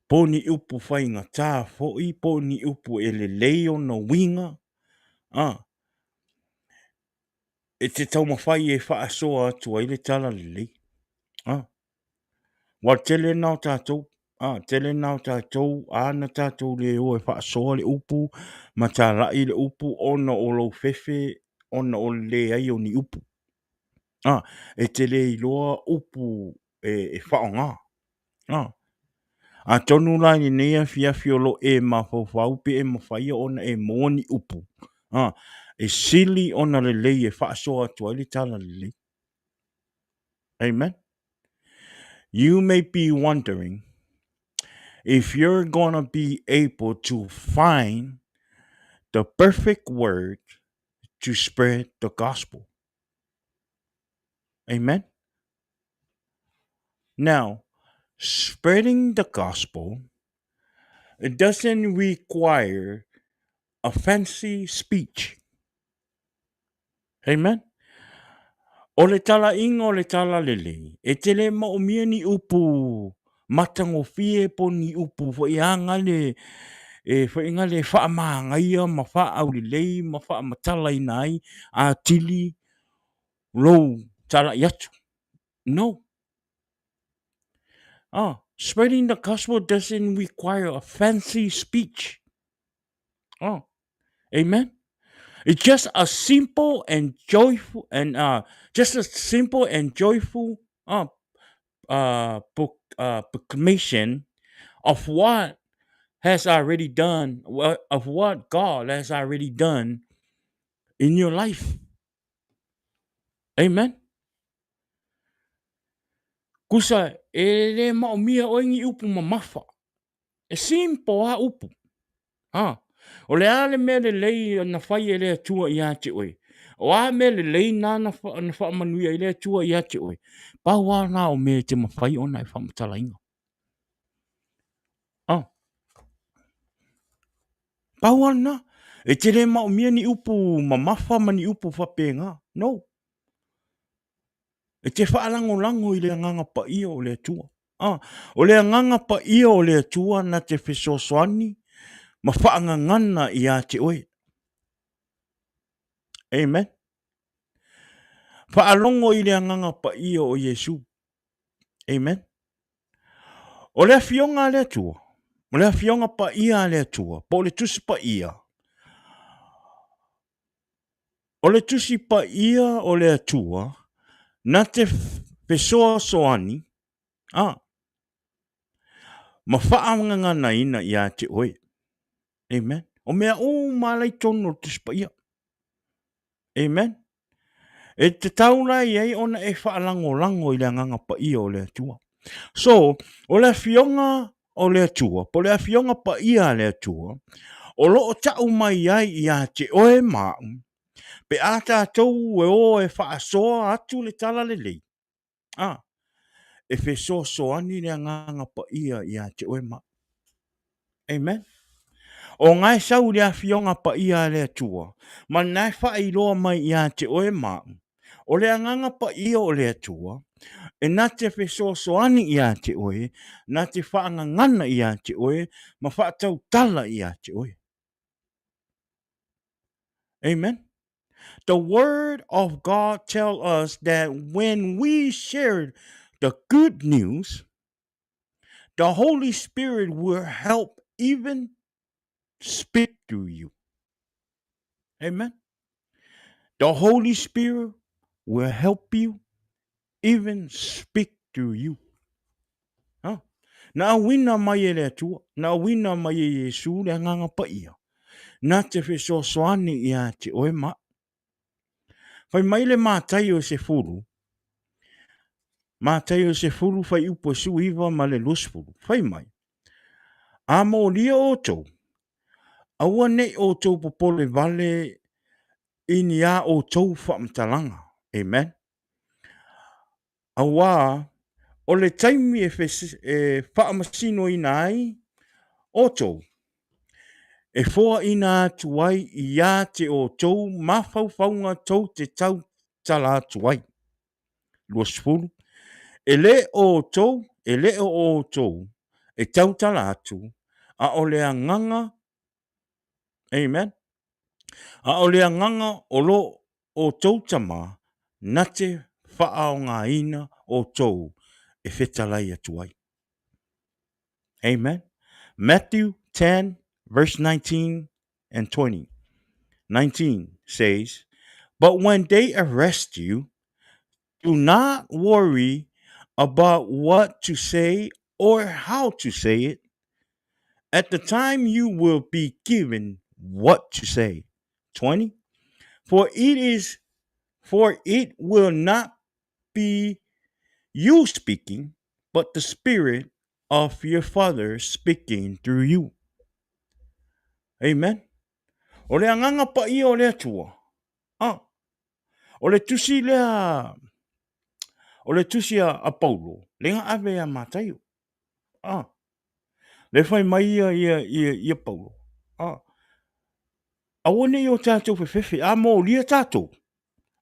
po o ni upu faigata foi po o ni upu e lelei ona uiga, a, e te taumafai e faasoa atu ai le talalelei. A, aua o le tele lena o tatou, a, tele lena o tatou, a na tatou le o e faasoa le upu ma talai le upu ona o lou fefe ona o le leai o ni upu. A, e te le iloa upu e faaaoga. A, atonu la i lenei afiafi o lo o e mafaufau pe e mafai ona e maua ni upu, a, e sili ona lelei e faasoa atu ai le talalelei. Amen. You may be wondering if you're gonna be able to find the perfect word to spread the gospel. Amen. Now, spreading the gospel it doesn't require a fancy speech. Amen. O le talaiga o le talalelei, e te le maomia ni upu matagofie po ni upu foi aga le e foi aga le faamagaia ma faaaulelei ma faamatalaina ai atili lou talai atu. No. Ah, spreading the gospel doesn't require a fancy speech. Oh, amen. It's just a simple and joyful and just a simple and joyful proclamation of what has already done, of what God has already done in your life. Amen. Kusa e le maomia oe ni upu mamafa. E simple a upu. Ha. O le a le mea lelei na fai e le Atua ia te oe? O a mea lelei na na, na faamanuia i le Atua ia te oe? Pau a na o mea e te mafai ona e faamatalaina. Ah. Pau a na. E te le maomia ni upu mamafa ma ni upu faapena. No. E te faalagolago i le Agaga Paia o le Atua. A, o le Agaga Paia o le Atua na te fesoasoani ma faagagana ia te oe. Amen. Faalogo i le Agaga Paia o Iesu. Amen. O le afioga a le Atua, o le afioga paia a le Atua, po o le Tusi Paia, O le Tusi Paia o le Atua na te fesoasoani a ma faagaganaina ia te oe. Amen. O mea uma la i totonu o le Tusi Paia. Amen. E tatau la i ai ona e faalagolago i le Agaga Paia o le Atua. So, o le Afioga o le Atua, po o le Afioga Paia a le Atua, o lo o tau mai ai ia te oe ma au, pe a tatou e o e faasoa atu le tala lelei, a, e fesoasoani le Agaga Paia ia te oe ma au. Amen. O nga e sau i le Afioga Paia a le Atua, ma na e faailoa mai ia te oe ma au, o le Agaga Paia o le Atua, e na te fesoasoani ia te oe, na te faagagana ia te oe, ma faatautala ia te oe. Amen. The word of God tell us that when we share the good news, the Holy Spirit will help even speak through you. Amen. The Holy Spirit will help you even speak through you. Ha? Na awina mai e le Atua, na awina mai e Iesu le Agaga Paia, na te fesoasoani ia te oe ma. Fai mai le Mataio e sefulu, Mataio e sefulu fuaiupu e 19 ma le 20, fai mai, A molia outou, aua ne i outou popole vale i ni a outou faamatalaga. Amen. Auā, o le taimi e, e faamasinoina ai outou, e foaina atu ai ia te outou mafaufauga tou te tautala atu ai. 20. E le outou, e le o outou e tautala atu, a o le agaga, amen, a o le agaga o lo outou tama na te faaaogaina outou e fetalai atu ai. Amen. Matthew 10 verse 19 and 20. 19 says, But when they arrest you, do not worry about what to say or how to say it. At the time you will be given what to say. 20. For it is for it will not be you speaking, but the spirit of your father speaking through you. Amen. O le agaga paia o le Atua. Ah. O le tusi lea, o le tusi a, a Paulo, le nga ave a Mataio. Ah. Le fai mai ia, ia, ia, ia Paulo. Ah. Aua ne i o tātou fefefe, a mōlia tātou.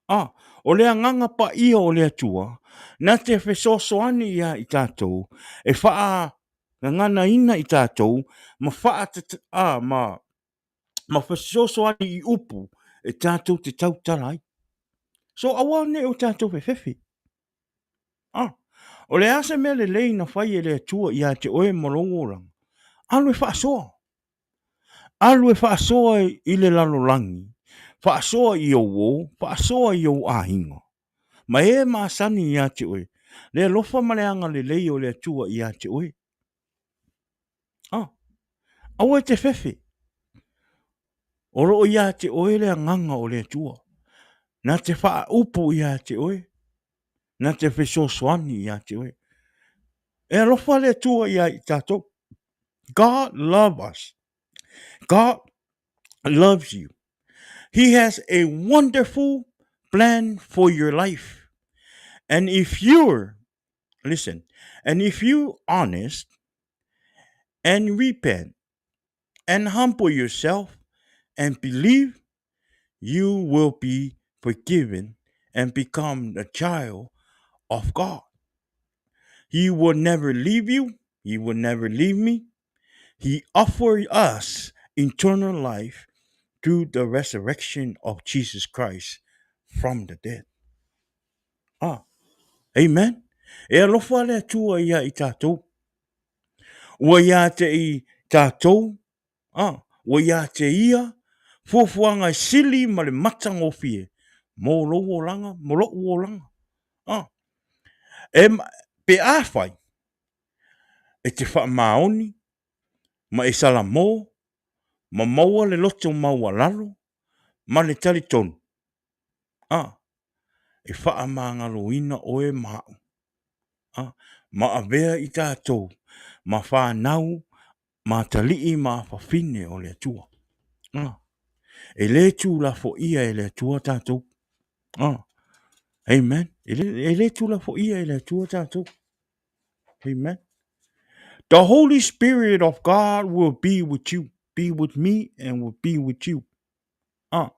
Ah, o le agaga paia o le Atua, na te fesoasoani ia i tātou, e whaagaganaina i tātou, ma wha, ah, ma, ma fesoasoani i upu e tātou te tautala ai. So, aua ne o tātou fefefe. Ah, o le a se mea lelei na fai e le Atua ia te oe ma lou olaga, alu e faasoa. Alu e faasoa i le lalolagi, faasoa i ou ō, faasoa i ou aiga. Ma e masani ia te oe, le alofa ma le agalelei o le Atua ia te oe. Ah, aua e te fefe. O loo ia te oe le agaga o le Atua. Na te faaupu ia te oe. Na te fesoasoani ia te oe. E alofa le Atua ia i tatou. God love us. God loves you. He has a wonderful plan for your life. And if you're, listen, and if you honest and repent and humble yourself and believe, you will be forgiven and become the child of God. He will never leave you. He will never leave me. He offered us eternal life through the resurrection of Jesus Christ from the dead. Ah, amen. E alofa le Atua ia i tātou. Ua ia te i tātou, ah, ua ia te ia, fuafuaga e sili ma le matagofie mō lou olaga, mō lo'u olaga. Ah, e, pe afai, e te faamaoni, ma e salamō, ma maua le loto maualalo, ma le talitonu, ah, e faamagaloina oe ma a'u. A, ma avea i tatou ma fanau ma atalii ma afafine o le Atua. A, e le tulafoia e le Atua tatou. A, amen. E le, e le tulafoia e le Atua tatou. Amen. The Holy Spirit of God will be with you, be with me and will be with you. A,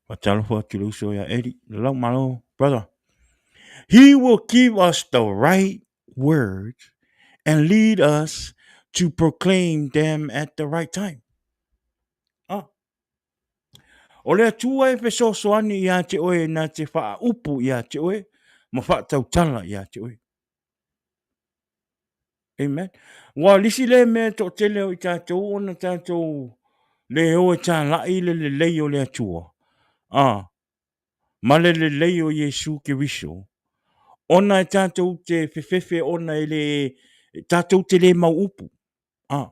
Fatalofa atu le uso ia Eddie. Lalau malo, brother. He will give us the right words and lead us to proclaim them at the right time. Ah. O le Atua e fesoasoani ia te oe na te faaupu ia te oe ma faatautala ia te oe. Amen. Ua lisi le mea e toatele o i tātou ona tātou le o e tāla'i le lelei o le Atua. Ah, ma le lelei o Iesu Keriso. Ona e tātou te fefefe ona e le, tātou te le mau upu. Ah,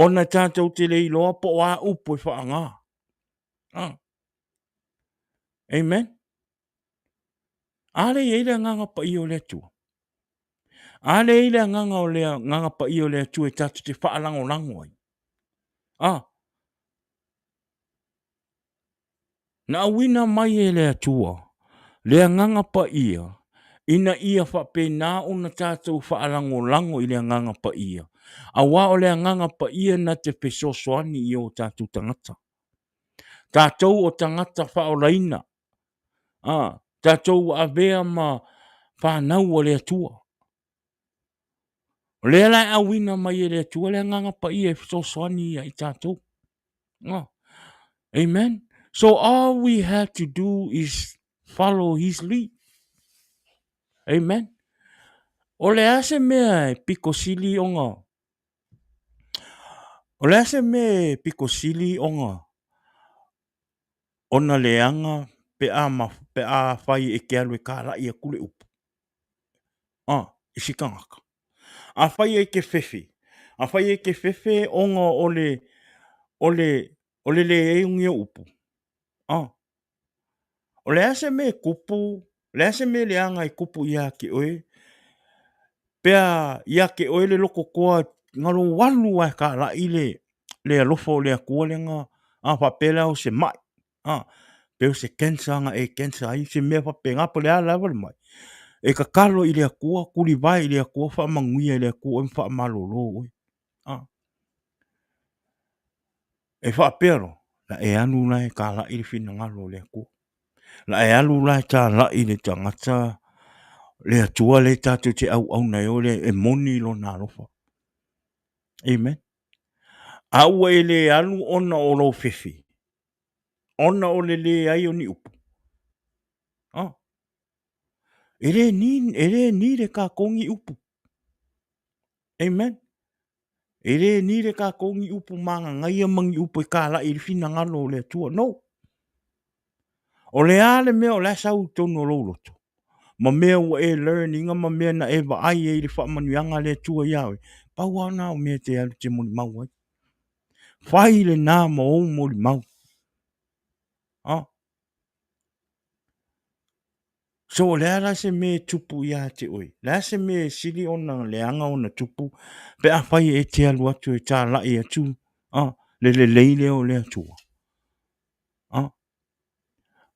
ona e tātou te le iloa po o a upu e whaangā. Ah. Amen. A le i ai le agaga paia o le Atua. A le i le agaga o le agaga paia o le Atua e tatou te faalagolago ai. A, na auina mai e le Atua le agaga paia ina ia faapena ona tatou faalagolago i le agaga paia, auā o le agaga paia na te fesoasoani i o tatou tagata. Tatou o tagata faaolaina, a, tatou ua avea ma fanau a le Atua. O lea la e auina mai e le Atua le agaga paia e fesoasoani ia i tatou. Oh. Amen. So all we have to do is follow his lead. Amen. O le a se mea e piko sili ona O le a se mea e piko sili ona ona leaga pe a ma, pe a fai e ke alu e kālaʻi aku le upu. A, i si tagata. A fai e ke fefe, a fai e ke fefe ona o le, o le, o le leai o ni upu. A, o le a se mea e kupu, o le a se mea leaga e kupu ia te oe, pe a ia te oe le loko toa galo alu a e kālaʻi le, le alofa o le Atua lea na, a faapea la o se maʻi, a, pe o se cancer na e cancer ai, se mea faapena po o le a lava le maʻi. E tatalo i le Atua, tulivae i le Atua, faamanuia i le Atua oe ma faamalolo oe. A. E faapea loa, la e alu la e tālaʻi le finagalo o le Atua. La e alu la e tālaʻi le tagata le Atua lea tatou te auauna ai o le e moni lona alofa. Amen. A ua e le alu ona o lou fefe, ona o le leai o ni upu. Oh. E le ni, e le ni le kākou ni upu. Amen. E le ni le kākou ni upu māgagaia ma ni upu e kālaʻi i le finagalo o le Atua. No. O le a le mea o le a sau i totonu o lou loto, ma mea ua e learn ina ma mea na e vaai ai i le faamanuiaga a le Atua iā oe, pau lava na o mea e te alu e te molimau ai. Fai lena ma ou molimau. Ah. So o le a la se mea e tupu ia te oe? Le a se mea e sili ona leaga ona tupu pe afai e te alu atu e talai atu a le lelei lea o le Atua? A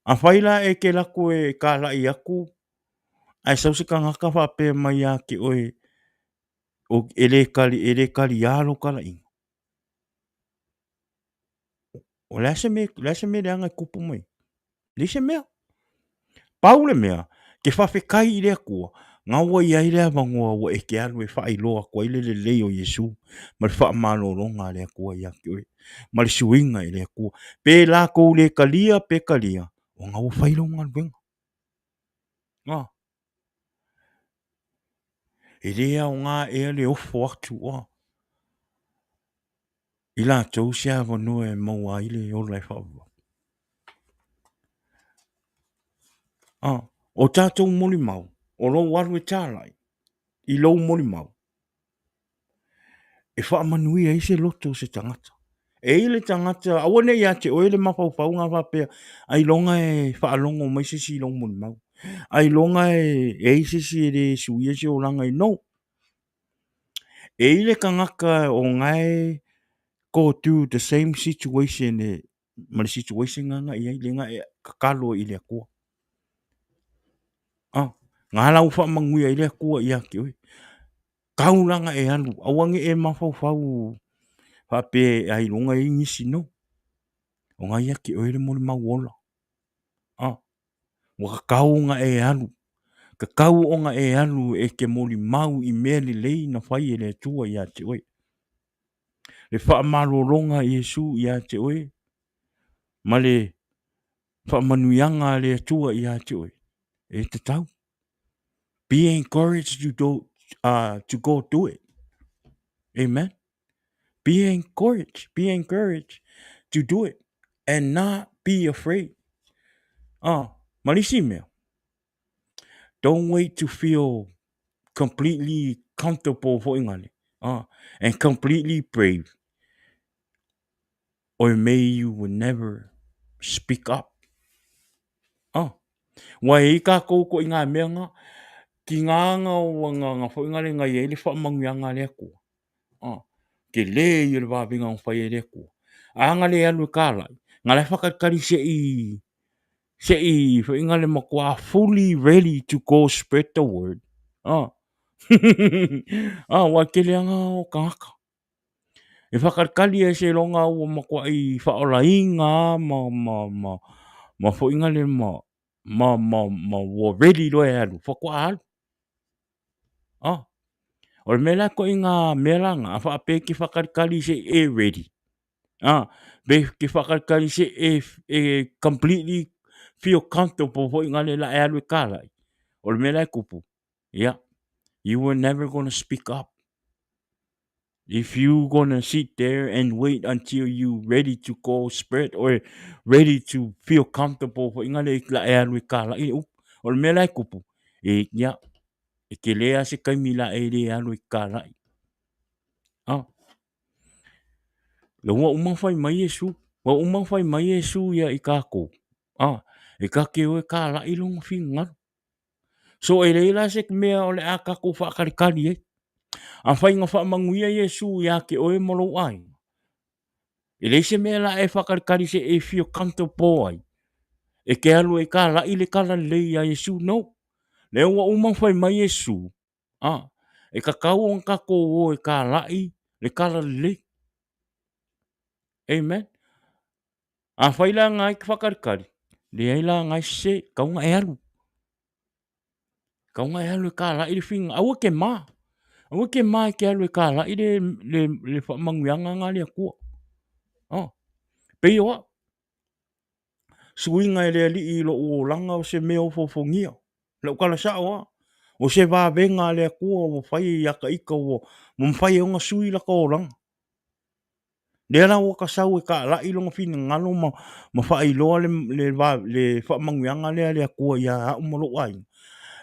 afai la e te alu atu e talai atu ae sau se tagata faapea mai ia te oe, e le tali, e le taliā lou talaiga. O le a se mea, o le a se mea leaga e tupu mai ai? Leai se mea. Pau le mea, te faafetai i le Atua, na ua i ai le avanoa ua e te alu e faailoa atu ai le lelei o Iesu ma le faamalologa a le Atua ia te oe, ma le suiga i le Atua. Pe latou le talia pe talia, ona ua fai lau galuega. A. E le aoga ea le ofo atu oa i latou se avanoa e maua ai le ola e faavavau. A, o tatou molimau, o lou alu e talai i lou molimau, e faamanuia ai se loto o se tagata. E i ai le tagata, aua ne i ia te oe le mafaufauga faapea, ailoga e faalogo mai se isi i lou molimau. Ailoga e i ai se isi e le suia se olaga i no. E i ai le tagata o na e go through the same situation e, ma le situation lena na i ai, lea na e tatalo ai i le Atua. Ah, na la ua faamanuia ai le Atua ia te oe. Tau la na e alu, aua ne i e mafaufau faapea ailoga e i ai nisi, no. O na ia te oe le molimau ola. Ah, ua tatau ona e alu, tatau ona e alu e te molimau i mea lelei na fai e le Atua ia te oe. Le faamalologa a Iesu ia te oe, ma le faamanuiaga a le Atua ia te oe, e tatau. Be encouraged to do, to go do it. Amen. Be encouraged, be encouraged to do it and not be afraid. Ah, ma le isi mea, don't wait to feel completely comfortable foi ngale, ah, and completely brave. Or may you will never speak up. Ah, ua e i kākou ko i ngā mea ngā, ki ngā anga o ngā, ngā foi ngale ngai ai le whaamanuiaga a le Atua. Ah, ke lē ia o le vavega na fai e le Atua. A nga le alu e kālai, nga la e whakalikali se i, se i foi nga le matua fully ready to go spread the word. Ah, ah, ua tele anga o tagata. E whakalikali e se longa ua matuai whaolainga ma, ma, ma, ma foi nga le ma, ma, ma, ma ua ready loa e alu, faatoa alu. Ah. O le mea la koʻi ngā mea la ngā, a whaapea ke whakalikali se e ready. Ah, pe ke whakalikali se e, e completely feel comfortable foi ngā le la e alu e kālai. O le mea la e kupu, yeah, you were never gonna speak up. If you gonna sit there and wait until you ready to go spread or ready to feel comfortable foi ngā le la e alu e kālai le upu. O le mea la e kupu, e, yeah, e ke lea se taimi la e le alu e kālai. Ah. Le ua uma whai mai Iesu, ua uma whai mai Iesu ia i kākou. Ah, e ka ke oe kālai longa fingalu. So e leai la se mea o le a kākou whaakalikali ai. A whai nga whaamanuia Iesu ia te oe ma lou aiga. E leai se mea la e whakalikali se e feel comfortable ai. E ke alu e ka lai le kala lelei ia Iesu, no. Lea ua uma whai mai Iesu, a, e kakau ona kākou o e ka lai le kala lelei. Amen. A whai la ngai te whakalikali, leai la ngai se kaunga e alu. Kaunga e alu e ka lai le whinga, aua ke mā. Aua ke mā e ke alu e ka lai le, le, le whamanuianga ngā le Atua. Oh. Pei o au. Suiga e le Alii i lou olaga o se mea ofoofogia. Lau tala sao a. O se vavega a le Atua ua fai ia ta ita ua mawhai e ona sui laka olaga. Lea la ua kasau e kaalai lona finagalo ma, ma faailoa le, le, le faamanuiaga lea a le Atua iā a'u ma lou aiga,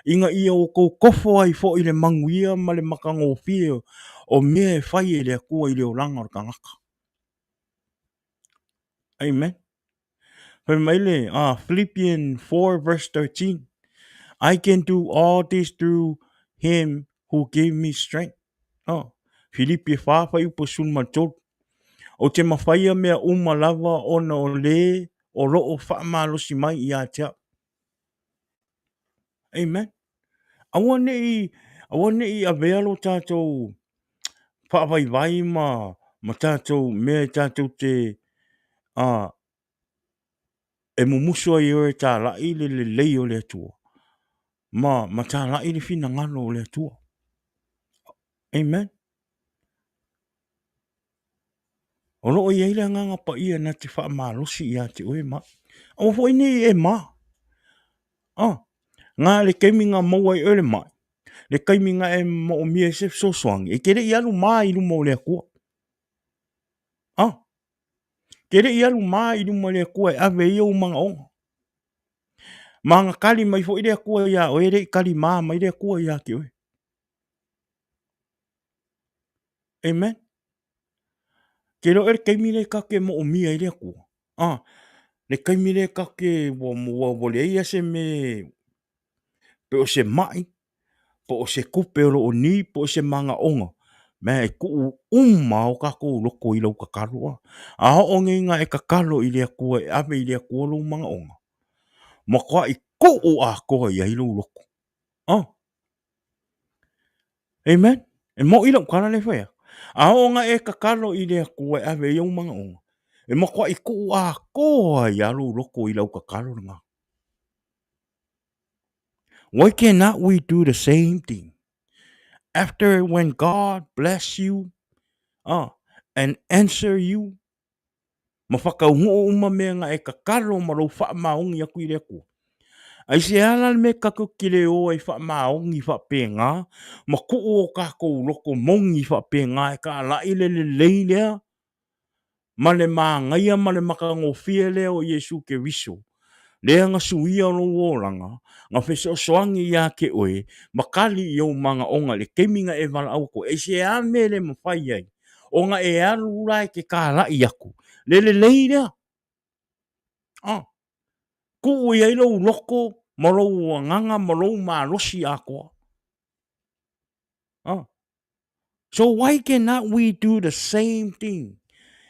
ina ia outou tofo ai foi i le manuia ma le matagofie o mea e fai e le Atua i le olaga o le tagata. Amen. Fai mai le, Philippians 4 verse 13. I can do all this through him who gave me strength. Oh, Filipi e 4 fuaiupu 13. Ou te mawhaia mea uma lava ona o le o loo faamalosi mai ia te au. Amen. Aua nei, aua nei avea lo tātou whaavaivai ma, ma tātou mea e tātou te e mumusu ai oe e tāla'i le lelei o le Atua, ma, ma tāla'i le finagalo o le Atua. Amen. O loo i ai le agaga paia na te faamalosi ia te oe ma. Aua foi nei e ma. Ah, ngā le taimi ngā maua ai oe le mai. Le taimi ngā e moomia e se fesoasoani. E te le i alu mā i luma o le Atua. Ah, te le i alu mā i luma o le Atua e ave ai ou manaoga. Ma nga kali mai foi le Atua ia oe, e le i kali mā mai le Atua ia te oe. Amen. Ke loe le taimi le ka ke moomia i le Atua. Ah, le taimi le ka ke ua, ua, ua leai ia se me pe o se mai, po o se kupe o loo ni, po o se manaoga. Mea e kuu uma o kākou loko i lau tatalo. A, a oo nei nga e tatalo i le Atua e ave i le Atua lou manaoga, matuai kuu atoa i ai lou loto. Ah. Amen. E moʻi lau tala lea e fai atu. A oo ina e tatalo i le Atua e ave ai ou manaoga, e matuai tuu atoa ai lava lou loto i lau tatalo lena. Why cannot we do the same thing? After when God bless you and answer you, ma whakaunuu uma mea nga e kakalo ma lou faamaoni atu i le Atua. Aisea la le mea tatou te le o ai faamaoni faapena ma tuu o tatou loto moni faapena e talai le lelei lea ma le manaia ma le matagofie lea o Iesu Keriso, lea na suia lou olaga, na fesoasoani ia te oe, ma kali i ou manaoga i le taimi na e valaau atu ai. Aisea le mea e le mafai ai ona e alu la e te talai atu le lelei lea? Ah, tuu i ai lou loto ma lou agaga ma lou malosi atoa. Ah. So why cannot we do the same thing?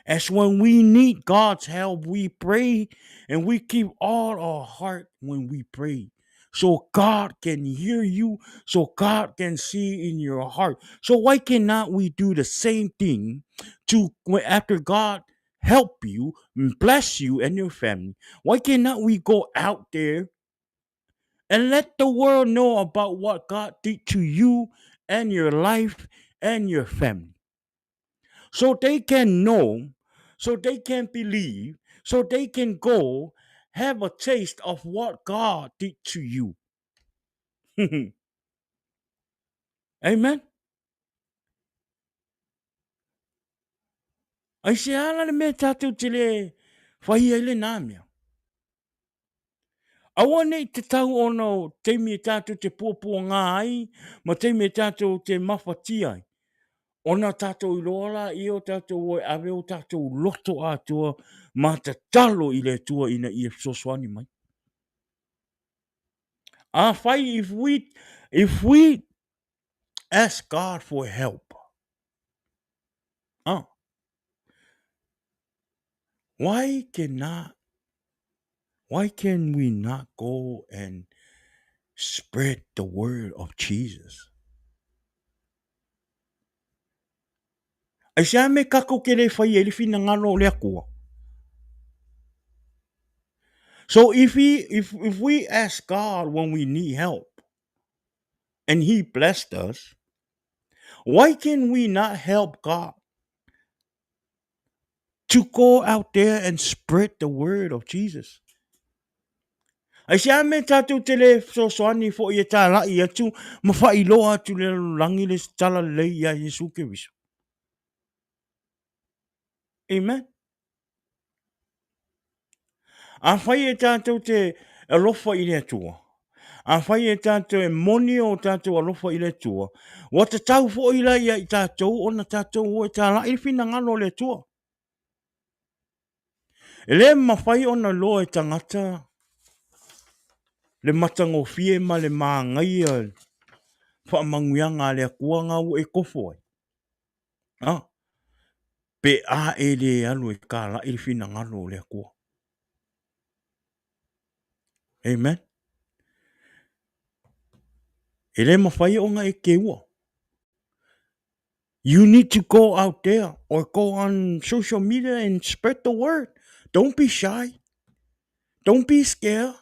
As when we need God's help, we pray and we keep all our heart when we pray. So God can hear you, so God can see in your heart. So why cannot we do the same thing to after God help you, bless you and your family? Why cannot we go out there and let the world know about what God did to you and your life and your family? So they can know, so they can believe, so they can go have a taste of what God did to you. Amen. Aisea la le mea tātou te le whai ai le nā mea. Aua nei te tau ona o taimi e tātou te puapuangā ai, ma taimi e tātou te mawhatia ai. Ona tātou i loa la ia o tātou o e ave o tātou loto atoa ma tatalo i le Atua ina ia fesoasoani mai. Afai if we, if we ask God for help, ah, why cannot, why can we not go and spread the word of Jesus? Aisea me kako ke le whai e le finagalo o le Atua. So if he, if, if we ask God when we need help, and he blessed us, why can we not help God to go out there and spread the word of Jesus? Aisea me tātou te le fesoasoani foi e tāla'i atu ma faailoa atu le lalolagi le tala lelei iā Iesu Keriso. Amen. Afai e tātou te alofa i le Atua, afai e tātou e moni o tātou alofa i le Atua, ua tatau foi la ia i tātou ona tātou o e tāla'i le finagalo o le Atua. E le mawhai ona loa e tangata. le matagofie ma le māgaia faamanuiaga a le Atua na ua e kofo ai? A, pe a e le alu e talai le finagalo o le Atua. Amen. E le mafai ona e keua. You need to go out there or go on social media and spread the word. Don't be shy. Don't be scared.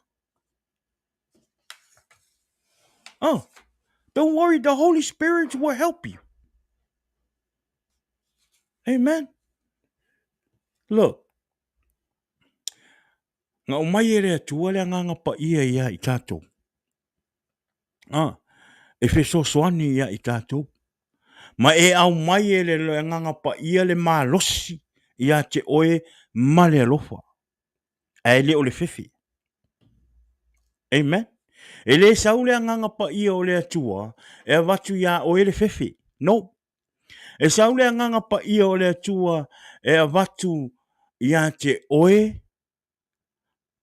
Oh, don't worry. The Holy Spirit will help you. Amen. Look, na aumai e le Atua le agaga paia ia i tatou. Ah, e fesoasoani ia i tatou. Ma e aumai e le agaga paia le malosi ia te oe ma le alofa. Ae le o le fefe. Amen. E le sau le agaga paia o le Atua e avatu iā oe le fefe. No. E sau le agaga paia o le Atua e avatu ia te oe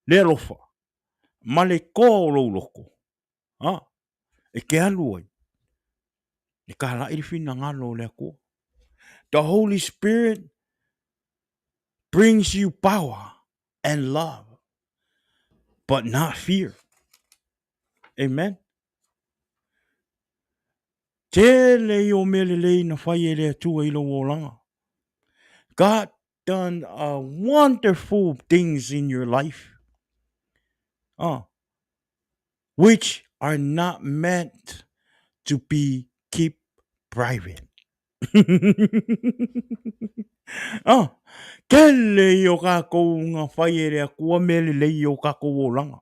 le alofa ma le toa o lou loto. A, e te alu ai, e talai le finagalo o le Atua. The Holy Spirit brings you power and love, but not fear. Amen. Tele i o mea lelei na fai e le Atua i lou olaga. God done a wonderful things in your life. Oh, which are not meant to be keep private. oh, tele i o kākou nga fai e le Atua mea lelei i o kākou olaga.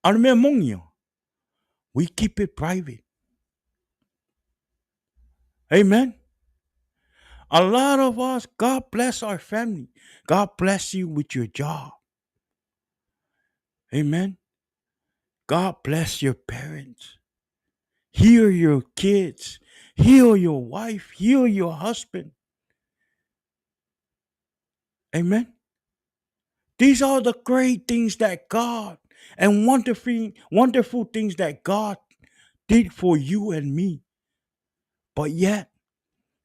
A o le mea moni ia, we keep it private. Amen. A lot of us, God bless our family. God bless you with your job. Amen. God bless your parents. Heal your kids. Heal your wife. Heal your husband. Amen. These are the great things that God and wonderful, wonderful things that God did for you and me. But yet,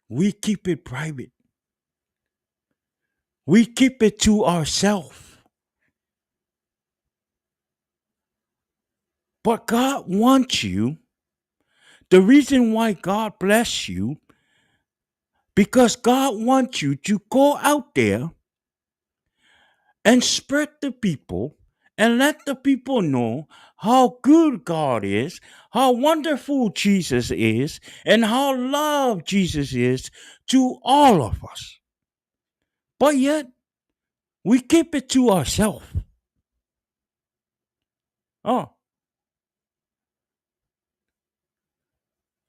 we keep it private. We keep it to ourselves. But God wants you. The reason why God bless you, because God wants you to go out there and spread the people and let the people know how good God is, how wonderful Jesus is, and how love Jesus is to all of us. But yet, we keep it to ourselves. Oh.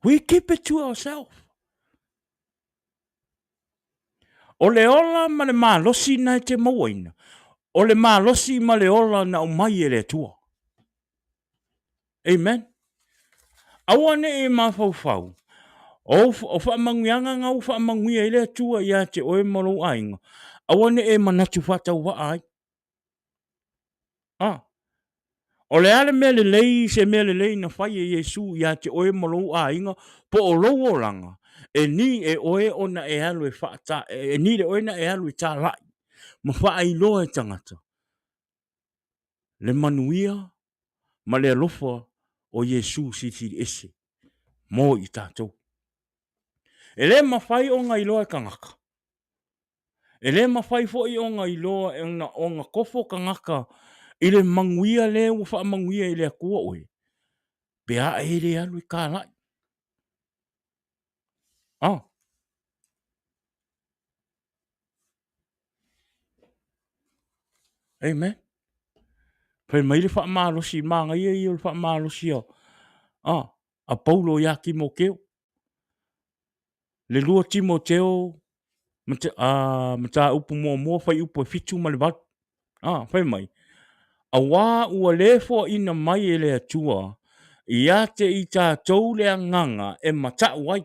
We keep it to ourselves. O le ola ma le malosi na e te mauaina, o le malosi ma le ola na aumai e le Atua. Amen. Aua ne i mafaufau, o, o faamanuiaga na ua faamanuia ai le Atua ia te oe ma lou aiga, aua ne i e manatu faatauvaa ai. Ah. O le a le mea lelei, se mea lelei na fai e Iesu ia te oe ma lou aiga, po o lou olaga, e ni e oe ona e alu e faata, e ni le oe na e alu e talai, ma faailoa e tagata, le manuia ma le alofa o Iesu Silisili Ese mo i tatou. E le mafai ona iloa e tagata, E le mafai foi ona iloa ona, ona kofo tagata i le manuia lea ua faamanuia i le Atua oe, pe a e le alu e talai. Ah. Amen. Fai mai le faamalosi, manaia ia o le faamalosi a, ah, a Paulo iā Timoteo. Le 2 Timoteo mataupu muamua fuaiupu e 7 ma le 8. A, fai mai, Auā ua le foaina mai e le Atua ia te i tatou le agaga e mata'u ai.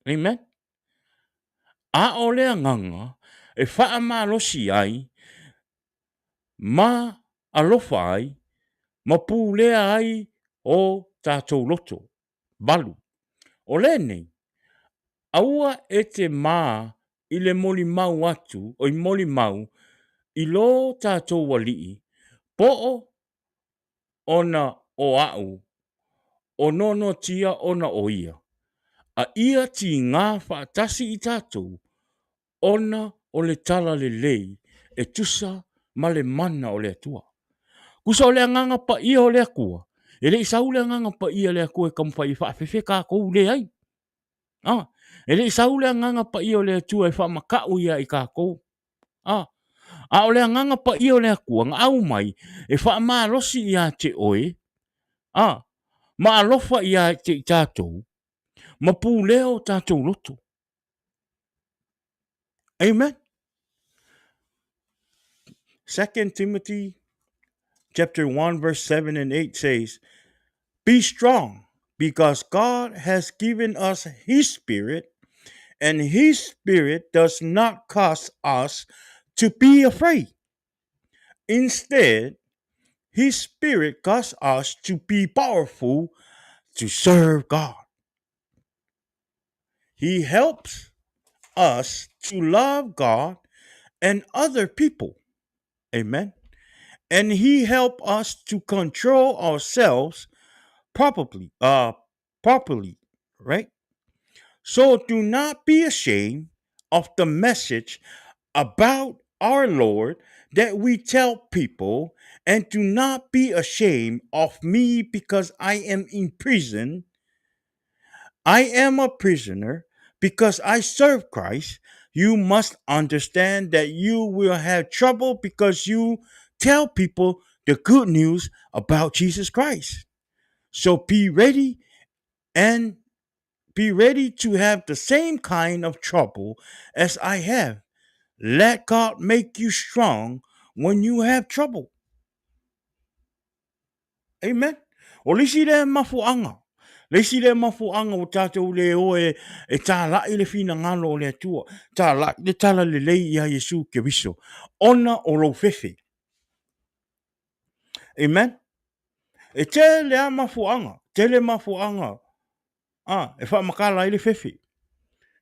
Amen. A o le agaga e faamalosi ai. ma alofa ai ma pulea ai o tatou loto. 8. O lenei, aua e te mā i le molimau atu, oi molimau i lo tatou Alii, po o ona o a'u o noanoatia ona o ia, a ia tigā faatasi i tatou ona o le tala lelei e tusa ma le mana o le Atua. Tusa o le agaga paia o le Atua, e le i sau le agaga paia o le Atua e taumafai e faafefe tatou, leai. A, e le i sau le agaga paia o le Atua e faamata'u ia i tatou. A, a o le agaga paia o le Atua na aumai e faamalosi ia te oe, a, ma alofa ia te i tatou, ma pulea o tatou loto. Amen. 2 Timothy chapter 1 verse 7 and 8 says, "Be strong because God has given us his spirit and his spirit does not cause us to be afraid. Instead, his spirit causes us to be powerful to serve God. He helps us to love God and other people. Amen. And he helps us to control ourselves properly, properly, right? So do not be ashamed of the message about our Lord that we tell people, and do not be ashamed of me because I am in prison. I am a prisoner because I serve Christ. You must understand that you will have trouble because you tell people the good news about Jesus Christ. So be ready and be ready to have the same kind of trouble as I have. Let God make you strong when you have trouble. Amen. O le isi lea mafuaaga, le isi lea mafuaaga ua tatou le o e, e tāla'i le finagalo o le Atua, tāla'i le tala lelei iā Iesu Keriso, ona o lou fefe. Amen. E tele lava mafuaaga, tele mafuaaga a, e faamatala ai le fefe.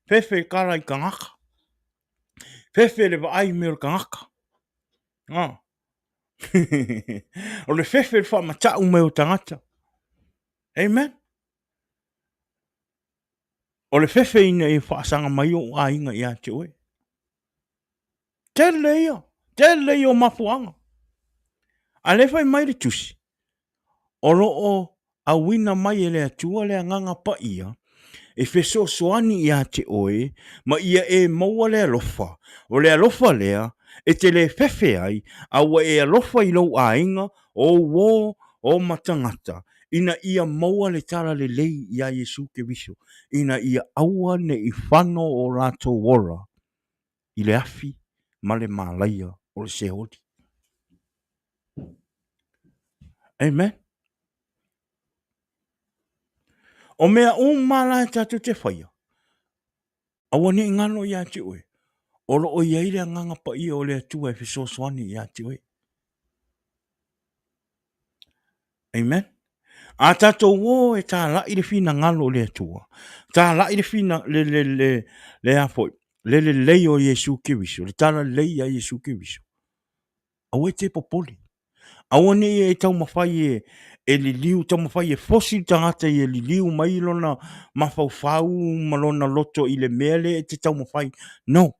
Fefe e kala i tagata. Fefe le vaai mea o le tagata. A. o le fefe le faamata'u mai o tagata. Amen. O le fefe ina ia faasaga mai ou aiga ia te oe. Tele ia, tele ia o mafuaaga. A lea fai mai le tusi, o lo o auina mai e le Atua le Agaga Paia e fesoasoani ia te oe ma ia e maua le alofa. O le alofa lea e te le fefe ai, a ua e alofa i lou aiga, o uō, o matagata, ina ia maua le tala lelei iā Iesu Keriso, ina ia aua ne i fano o latou ola i le afi ma le malaia o le Seoli. Amen. O mea uma la e tatou te faia, aua ne i ngalo ia te oe, o lo o i ai le agaga paia o le Atua e fesoasoani ia te oe. Amen. A tatou o e tāla'i le finagalo o le Atua, tāla'i le fina, le, le, le, le a foi, le lelei o Iesu Keriso, le talalelei ia Iesu Keriso. Aua e te popole. Aua ne i e taumafai e, e liliu, taumafai e fosi le tagata ia liliu mai lona mafaufau ma lona loto i le mea lea e te taumafai. No.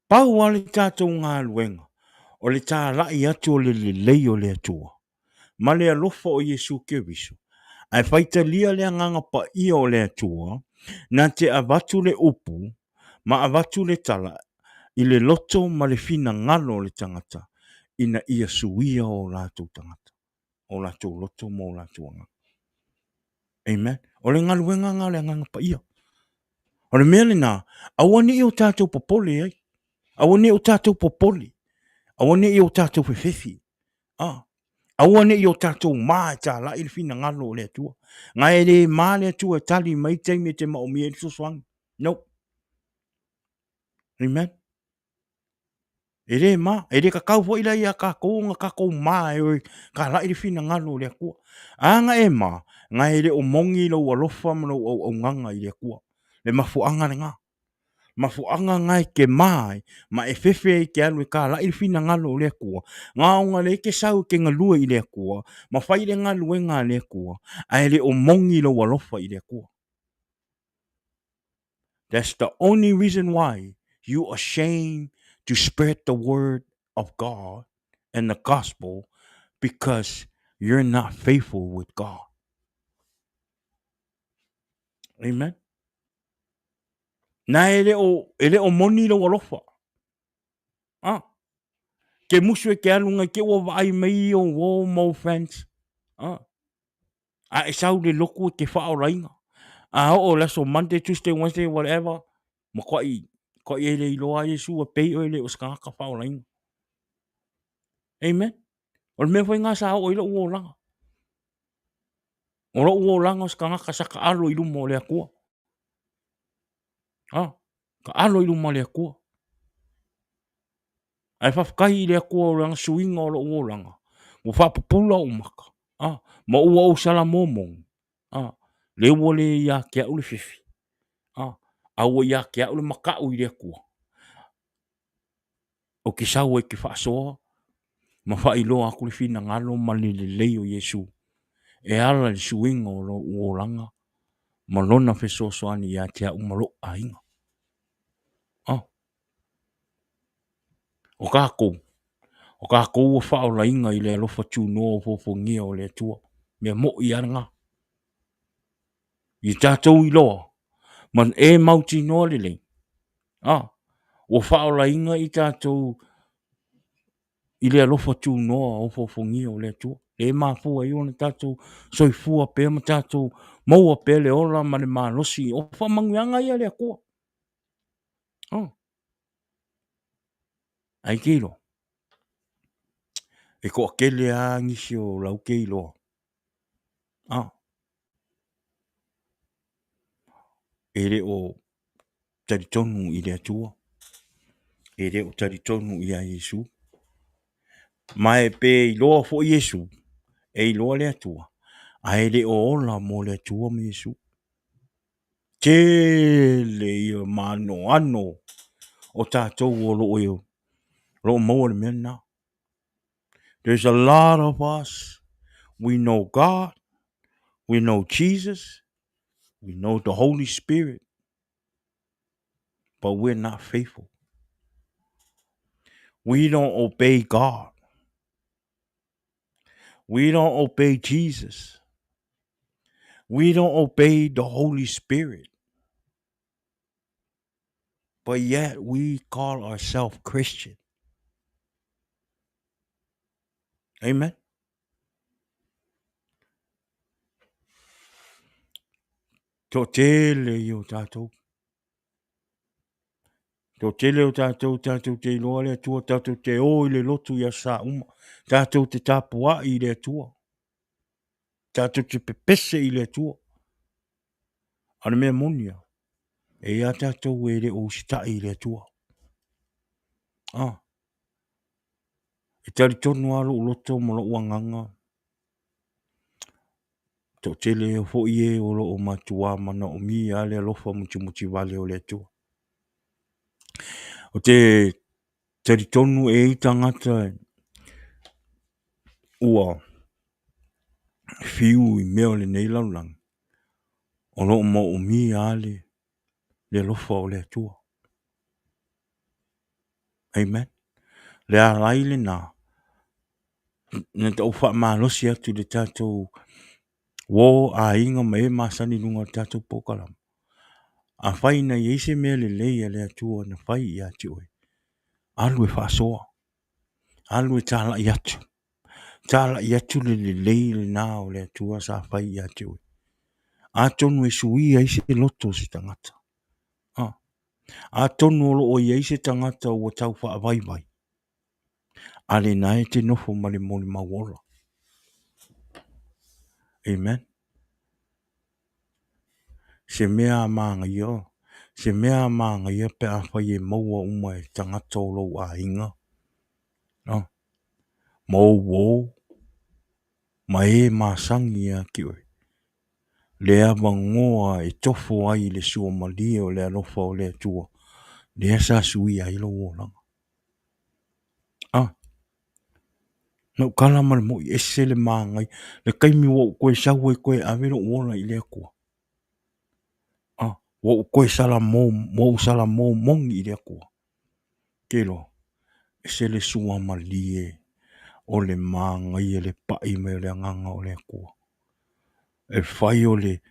Pau lava le tatou galuega, o le tāla'i atu o le lelei o le Atua, ma le alofa o Iesu Keriso, ae faitalia le Agaga Paia o le Atua, na te avatu le upu ma avatu le tala i le loto ma le finagalo o le tagata ina ia suia o latou tagata, o latou loto ma o latou agaga. Amen. O le galuega lena o le Agaga Paia. O le mea lena, aua ne i o tatou popole ai. Aua ne i o tatou popole. Aua ne i o tatou fefefi. Ah. Aua ne i o tatou mā e tāla'i le finagalo o le Atua. Nga e le mā le Atua e tali mai taimi e te maomia ai le fesoasoani. No. Amen. E le ma, e le tatau foi la ia tatou ona tatou ma e o e talai le finagalo o le Atua. A na e ma, na e le o moni lou alofa ma lou auaunaga i le Atua. Le mafuaaga lena. Mafuaaga na e te ma ai, ma e fefe ai e te alu e talai le finagalo o le Atua, na ona lea e te sau e te galue i le Atua, ma fai le galuega a le Atua, ae le o moni lou alofa i le Atua. That's the only reason why you ashamed to spread the word of God and the gospel because you're not faithful with God. Amen. Na e le o, e le o moni lou alofa. Ah. Ke musu e ke alu ngai ke ua vaai mai o o mo friends. Ah. A e sau le loku e te whaolaina. A oo le aso Monday, Tuesday, Wednesday, whatever, ma koai, koai e le iloa Iesu e pei o e le o se tagata whaolaina. Amen. O le mea foi ngā sa oo i lou olaga. O lou olaga o se tagata sa taalo i luma o le Atua. Ah, taalo i luma o le Atua. Ae faafetai i le Atua o lana suiga o lou olaga, ua faapupula ou maka, ah, ma ua ou salamomoni, ah, lea ua le ia te au le fefe, ah, a ua ia te au le makaʻu i le Atua. Ou te sau ai ke faasoa ma faailoa atu le finagalo ma le lelei o Iesu e ala i le suiga o lou olaga ma lona fesoasoani ia te au ma lou aiga. Oh. O kākou, o kākou ua faaolaina i le alofa tunoa ofoofogia o le Atua. Mea moʻi a lena. I tātou iloa, ma e mautinoa lelei, ah, ua faaolaina i tātou i le alofa tunoa ofoofogia o le Atua. E mafua ai ona tātou soifua pea ma tātou maua pea le ola ma le malosi o faamanuiaga ia a le Atua. Oh. Ai ke iloa. E toatele lava nisi o lau ke iloa. Ah. E le o talitonu i le Atua. E le o talitonu ia Iesu. Ma e pe iloa foi Iesu, e iloa le Atua, ae le o ola mo le Atua ma Iesu. Tele ia maanoano o tatou o lo o, lo o maua le mea lena. There's a lot of us, we know God, we know Jesus, we know the Holy Spirit, but we're not faithful. We don't obey God. We don't obey Jesus. We don't obey the Holy Spirit. But yet we call ourselves Christian. Amen. Toatele ia o tātou. Toatele o tātou, tātou te iloa le Atua, tātou te o i le lotu i aso sa uma, tātou te tapuai i le Atua, tātou te pepese i le Atua. A o le mea moni ia, e i a tātou e le o usitai i le Atua. Ah, e talitonu lava lou loto ma lou agaga, toatele foi e o lo o matuā manaomia le alofa mutimutivale o le Atua. O te talitonu e i ai tagata ua fiu i mea o lenei lalolagi, o lo o maomia lava le alofa o le Atua. Amen. Le alai lena, na ou faamalosi atu i le tatou uo aiga ma e masani i luga o le tatou polokalame. Afai na i ai se mea lelei a le Atua na fai ia te oe, alu e faasoa, alu e talai atu, talai atu le lelei lena o le Atua sa fai ia te oe. Atonu e suia ai se loto o se tagata. Ah. Atonu o lo o i ai se tagata ua tau faavaivai, a lena e te nofo ma le molimau ola. Amen. Se mea a mānaia, se mea a mānaia pe afai e maua uma e tagata o lou aiga. No. Ma ou uō, ma e masani ia te oe. Le avanoa e tofo ai i le suamalie o le alofa o le Atua, lea sa suia ai lou olaga. Ah, na ou tala ma le mo'i, ese le manaia. Le taimi ua ou toe sau ai toe ave lou ola i le Atua. Ah, ua ou toe salamo, ua ou salamo moni i le Atua. Te iloa, ese le suamalie o le manaia le pai mai o le Agaga o le Atua. E fai o le,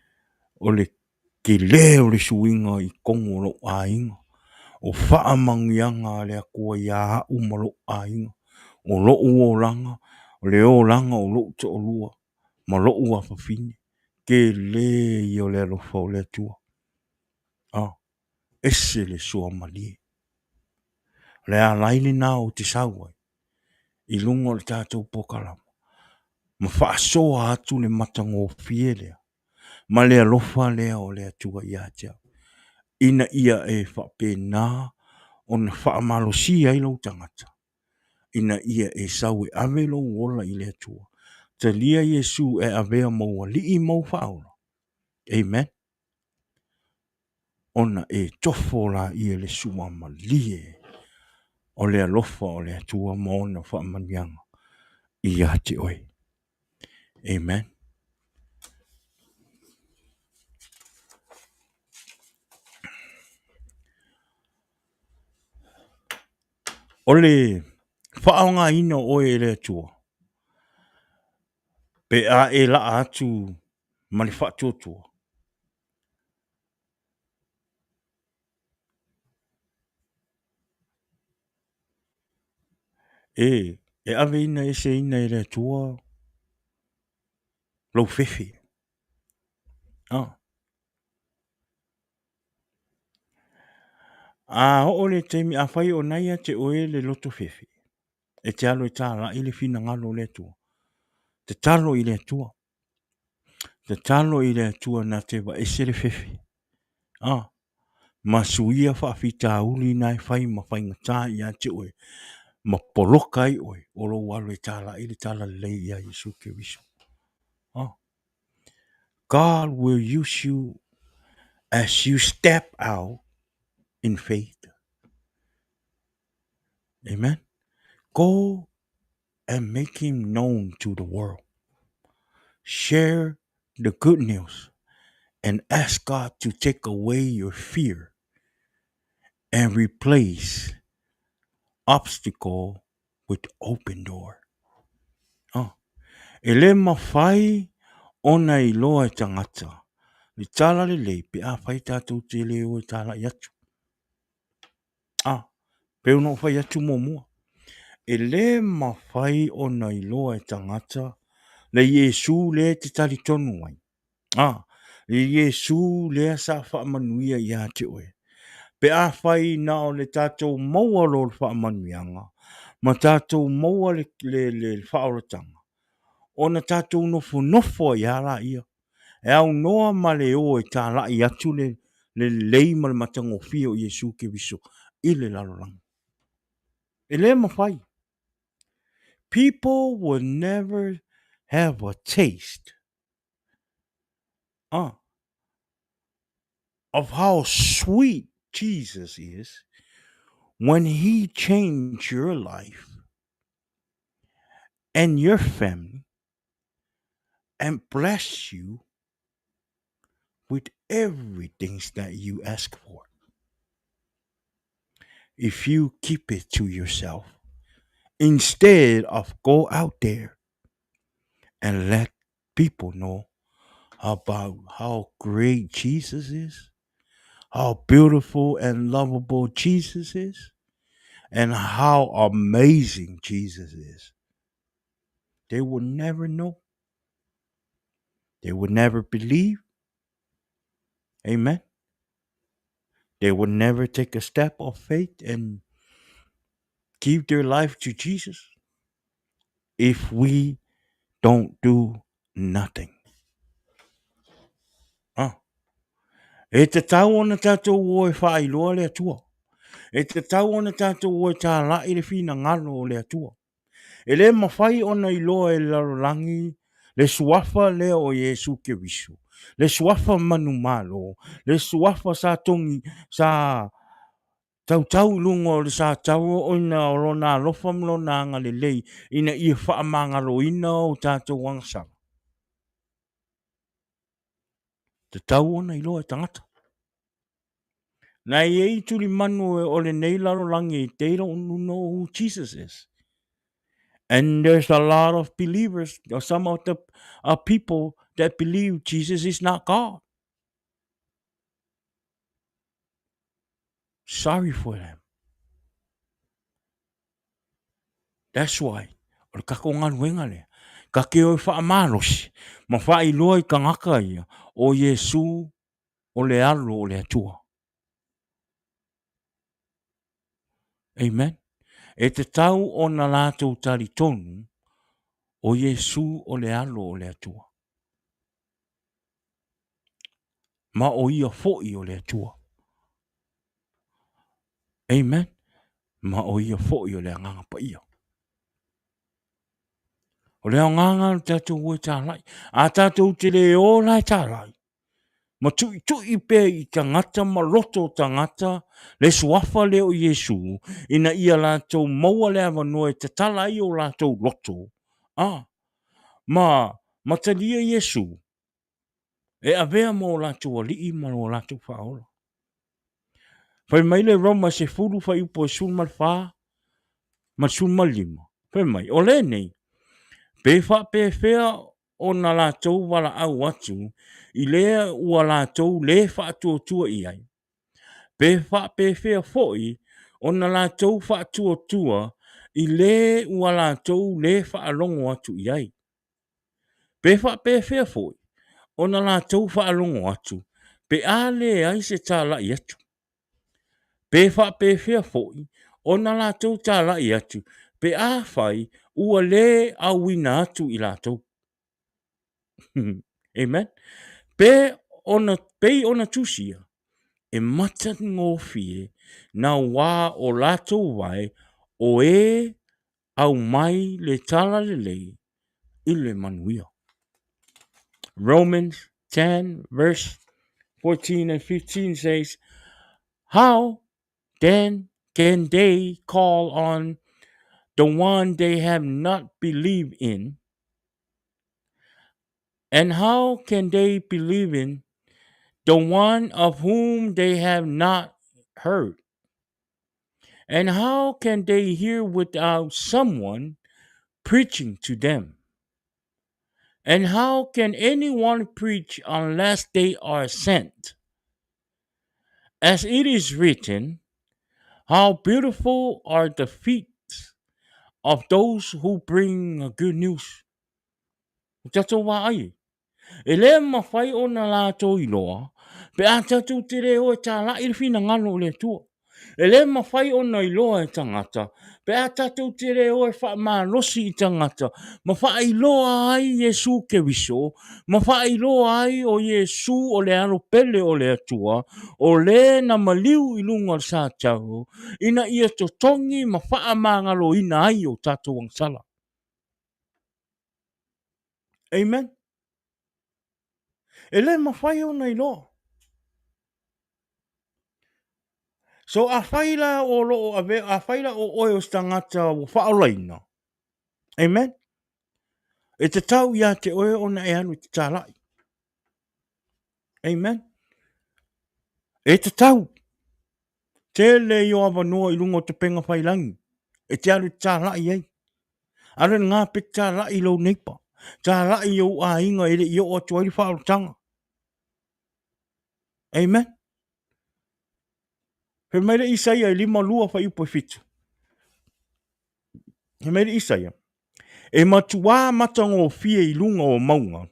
o le tele o le suiga i totonu o lou aiga, o faamanuiaga a le Atua ia au ma lou aiga, o lou olaga, o le olaga o lou toalua ma lou afafine, tele ia o le alofa o le Atua. Ah, ese le suamalie. O le ala ai lena ou te sau ai i luga o le tatou polokalama ma faasoa atu le matagofie lea ma le alofa lea o le Atua ia te au, ina ia e faapena ona faamalosia ai lou tagata, ina ia e sau e ave lou ola i le Atua. Talia Iesu e avea ma ou Alii ma ou Faaola. Amen. Ona e tofo laia i le suamalie o le alofa o le Atua ma ona faamanuiaga ia te oe. Amen. O le faaaogaina o oe e le Atua, pe a e laa atu ma le faatuatua, e, e aveina eseina e le Atua lou fefe. Ah. A oo le taimi, afai o na ia te oe le loto fefe, e te alu e tālaʻi le finagalo o le Atua. Tatalo i le Atua. Tatalo i le Atua na te vaese le fefe. Ah, ma suia faafitauli na e fai ma faigata ia te oe, ma poloka ai oe o lou alu e tālaʻi le talalelei iā Iesu Keriso. Ah. God will use you as you step out in faith. Amen. Go and make him known to the world. Share the good news and ask God to take away your fear and replace obstacle with open door. Oh. E le mawhai ona iloa e tangata le tala lelei pe afai tatou te le o e talai atu. Ah, pei ona ou fai atu muamua, e le mafai ona iloa e tagata le Iesu lea e te talitonu ai. Ah, le Iesu lea sa faamanuia ia te oe. Pe afai na o le tatou maua loa o le faamanuiaga ma tatou maua le, le, le, le faaolataga, ona tatou nofonofo ai lava laia E aunoa ma le o e talai atu le lelei ma le matagofie o Iesu Keriso i le lalolagi. E le mafai. People will never have a taste of how sweet Jesus is when he changed your life and your family and bless you with everything that you ask for. If you keep it to yourself, instead of go out there and let people know about how great Jesus is, how beautiful and lovable Jesus is, and how amazing Jesus is. They will never know. They will never believe. Amen. They will never take a step of faith and give their life to Jesus if we don't do nothing. Ah. E tatau ona tatou o e faailoa le Atua. E tatau ona tatou o e tālaʻi le finagalo o le Atua. E le mafai ona iloa e le lalolagi le suafa lea o Iesu Keriso, le suafa manumalo, le suafa sa togi, sa tautau i luga o le satauro ona o lona alofa ma lona agalelei ina ia faamagaloina o tatou agasala. Tatau ona iloa e tagata. Na i ai tulimanu o lenei lalolagi, they don't know who Jesus is. And there's a lot of believers, or some of the people that believe Jesus is not God. Sorry for them. That's why, o le tatou galuega lea, ta te o e faamalosi ma faailoa i tagata ia, o Iesu o le Alo o le Atua. Amen. E tatau ona latou talitonu o Iesu o le Alo o le Atua. Ma o ia foi o le Atua. Amen. Ma o ia foi o le Agaga Paia. O le aoga o le tatou o e tālai. A tatou te le o la e tālai, ma tuitui pea i tagata ma loto o tagata le suafa lea o Iesu, ina ia latou maua le avanoa e tatala ai o latou loto, a, ma, ma talia Iesu, e avea ma o latou alii ma o latou faaola. Fai mai le Roma 10 fuaiupu e 14 ma le 15, fai mai, o lenei, pe faapefea ona latou valaau atu i lea ua latou lē faatuatua i ai, pe faapefea foi ona latou faatuatua i lē ua latou lē faalogo atu i ai. Pe faapefea foi ona latou faalogo atu pe a leai se talai atu? Pe faapefea foi ona latou talai atu pe afai ua lē auina atu i latou? Amen. Pe ona, pei ona tusia, e matagofie nauā o latou vae o e aumai le talalelei i le manuia. Romans 10 verse 14 and 15 says, How then can they call on the one they have not believed in? And how can they believe in the one of whom they have not heard? And how can they hear without someone preaching to them? And how can anyone preach unless they are sent? As it is written, how beautiful are the feet of those who bring good news. O tatou vaai e. E le mafai ona latou iloa pe a tatou te le o e tāla'i le finagalo o le Atua. E le mafai ona iloa e tagata pe a tatou te le o e faamalosi i tagata ma faailoa ai Iesu Keriso, ma faailoa ai o Iesu o le Alo pele o le Atua, o le na maliu i luga o le satauro, ina ia totogi ma faamagaloina ai o tatou agasala. Amen. E le mafai ona iloa. So afai la o lo o ave, afai la o oe o se tagata ua faaolaina, amen, e tatau ia te oe ona e alu i te tālai. Amen. E tatau. Tele i o avanoa i luga o tapenga failangi e te alu i te tālai ai. Alu e ngā pe te tālai i lou neighbor. Tālai i ou aiga e le i oo atu ai le faaolataga. Amen. Fai mai le Isaia i 52 fuaiupu e 7. Fai mai le Isaia, e matuā matagofie i luga o mauga,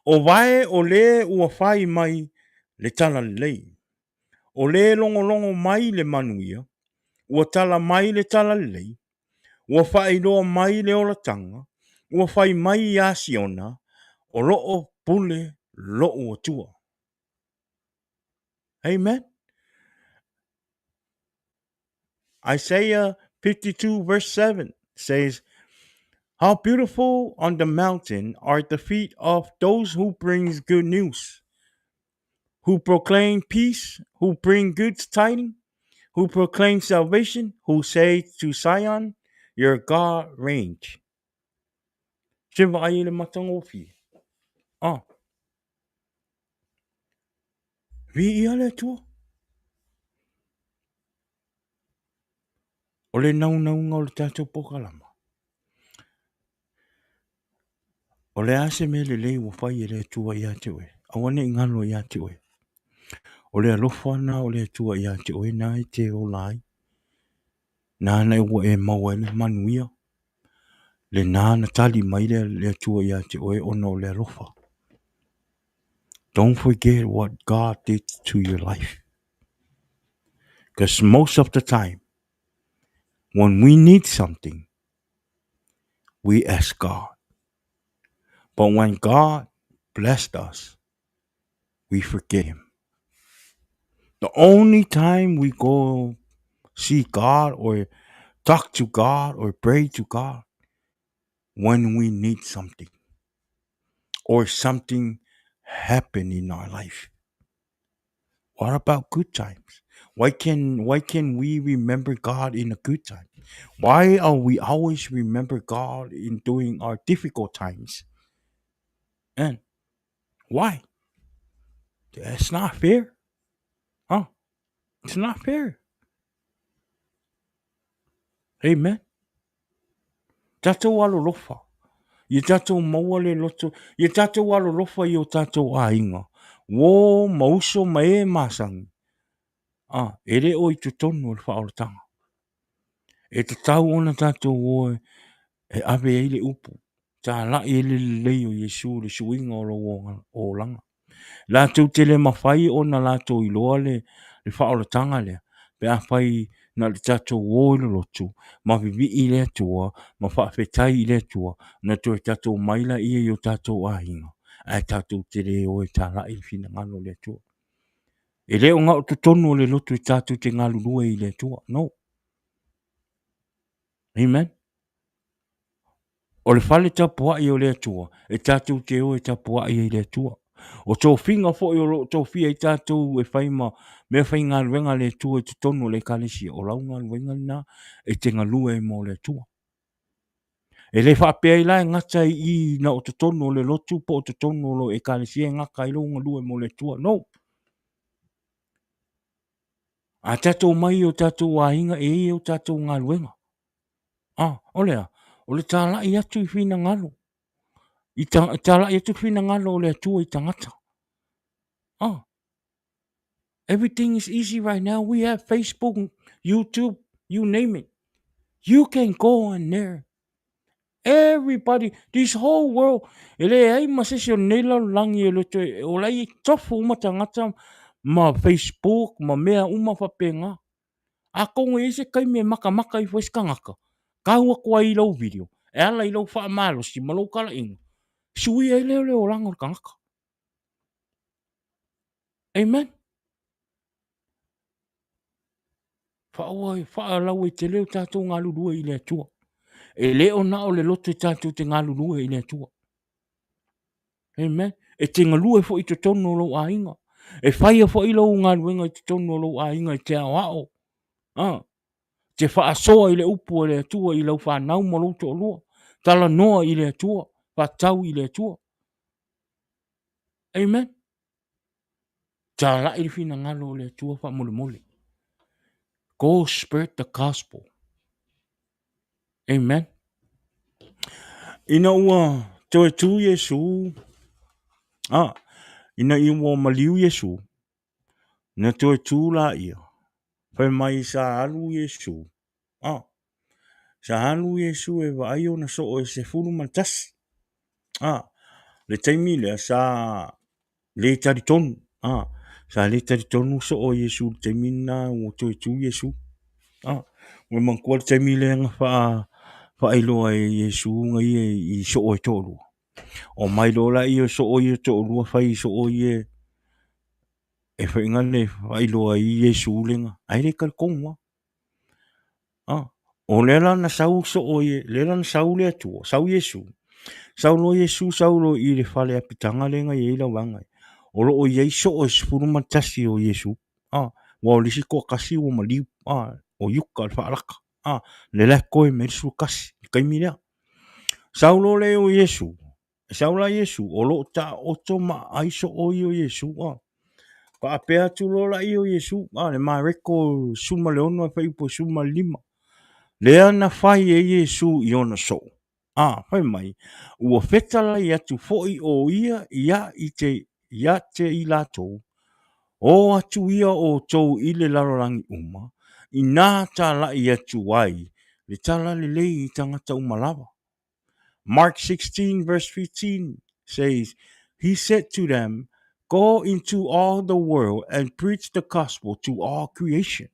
o vae o lē ua fai mai le talalelei, o lē logologo mai le manuia, ua tala mai le talalelei, ua faailoa mai le olataga, ua fai mai iā Siona, o loo pule lo'u Atua. Amen. Isaiah 52 verse 7. says, How beautiful on the mountain are the feet of those who brings good news, who proclaim peace, who bring good tidings, who proclaim salvation, who say to Zion, Your God reigns. Se vaai e le matagofie. Ah. Viia le Atua. O le naunauga o le tatou polokalama, o le a se mea lelei ua fai e le Atua ia te oe, aua ne i galo ia te oe. O le alofa na o le Atua ia te oe na e te ola ai. Nāna ua e maua ai le manuia, lena na tali mai le, le Atua ia te oe ona o le alofa. Don't forget what God did to your life. Because most of the time, when we need something, we ask God. But when God blessed us, we forget Him. The only time we go see God or talk to God or pray to God when we need something or something happen in our life. What about good times? Why can why can we remember God in a good time? Why are we always remember God in during our difficult times? And why? That's not fair. Huh? It's not fair. Amen. Tatou alolofa. Ia tatou maua le loto, ia tatou alolofa i o tatou aiga, uō ma uso ma e masani, a, e le o i totonu o le faaolataga. E tatau ona tatou o e ave ai le upu, talai ai le lelei o Iesu i le suiga o lou olaga. Latou te le mafai ona latou iloa le, le faaolataga lea, pe afai na o le tatou o i le lotu, ma vivii i le Atua, ma faafetai i le Atua, ona toe tatou mai laia i o tatou aiga, ae tatou te le o e talai le finagalo o le Atua. E le o na o totonu o le lotu e tatou te galulue i le Atua. No. Amen. O le fale tapuai o le Atua, e tatou te o e tapuai ai le Atua. O tofiga foi o lo o tofia ai tatou e fai ma mea faigaluega a le Atua i totonu o le Ekalesia, o lau galuega lena e te galue ai mo le Atua. E le faapea ai la e gata i i na o totonu o le lotu po o totonu o lou Ekalesia e gata ai lou galue mo le Atua. No. A tatou mai i o tatou aiga e i ai o tatou galuega. Ah, o le a? O le talai atu i finagalo. I ta, talai atu finagalo o le Atua i tagata. Ah, everything is easy right now. We have Facebook, YouTube, you name it. You can go on there. Everybody, this whole world, e leai ma se isi o lenei lalolagi e le toe, o la e tofu uma tagata ma Facebook ma mea uma faapena. Atonu e i ai se taimi e makamaka ifo ai se tagata, tau atu ai i lau video, e ala i lau faamalosi ma lou talaiga, suia ai lea o le olaga o le tagata. Amen. Faaua, faalauaitele o tatou galulue i le Atua. E le o na o le loto e tatou te galulue i le Atua. Amen. E te galue foi i totonu o lou aiga. E faia foi lou galuega i totonu o lou aiga e te aoao. Ah, te faasoa i le upu a le Atua i lau fanau ma lou toalua. Talanoa i le Atua, faatau i le Atua. Amen. Talai le finagalo o le Atua faamolemole. Go spread the gospel. Amen. Ina ua toe tū Iesu, ah, ina i ua maliu Iesu, na toe tū la ia, fai mai sa alu Iesu, ah, sa alu Iesu e vaai ona soo e 11. Ah, le taimi lea sa le talitonu, a, sa le talitonu soo Iesu i le taimi lena ua toe tu Iesu. A, ua manatua le taimi lea na faa, faailoa e Iesu na ia i soo e toalua. O mai loa laia o soo ia e toalua fai i soo ia e faiga le faailoa ai Iesu lena, ae le talitonu lava. A. O lea la na sau soo i, lea la na sau le Atua, sau Iesu. Sau loa Iesu sau loa i le fale apitaga lea na i ai lauvaega. O lo o i ai soo e 11 o Iesu. Ah, ua o le isi toatasi ua maliu. Ah, o Iuta le faalaka. Ah, lea la e toe mai le 11 i le taimi lea. Sau loa lea o Iesu, sau la Iesu, o lo o taoto ma aai soo ia o Iesu. Ah, faapea atu loa laia o Iesu, a le Mareko 16 ae fuaiupu 15. Lea na fai e Iesu i ona soo. A, fai mai, ua fetalai atu foi o ia ia i te, ia te i latou, o atu ia outou i le lalolagi uma, inā talai atu ai le tala lelei i tagata uma lava. Mark 16 verse 15 says, He said to them, Go into all the world and preach the gospel to all creation.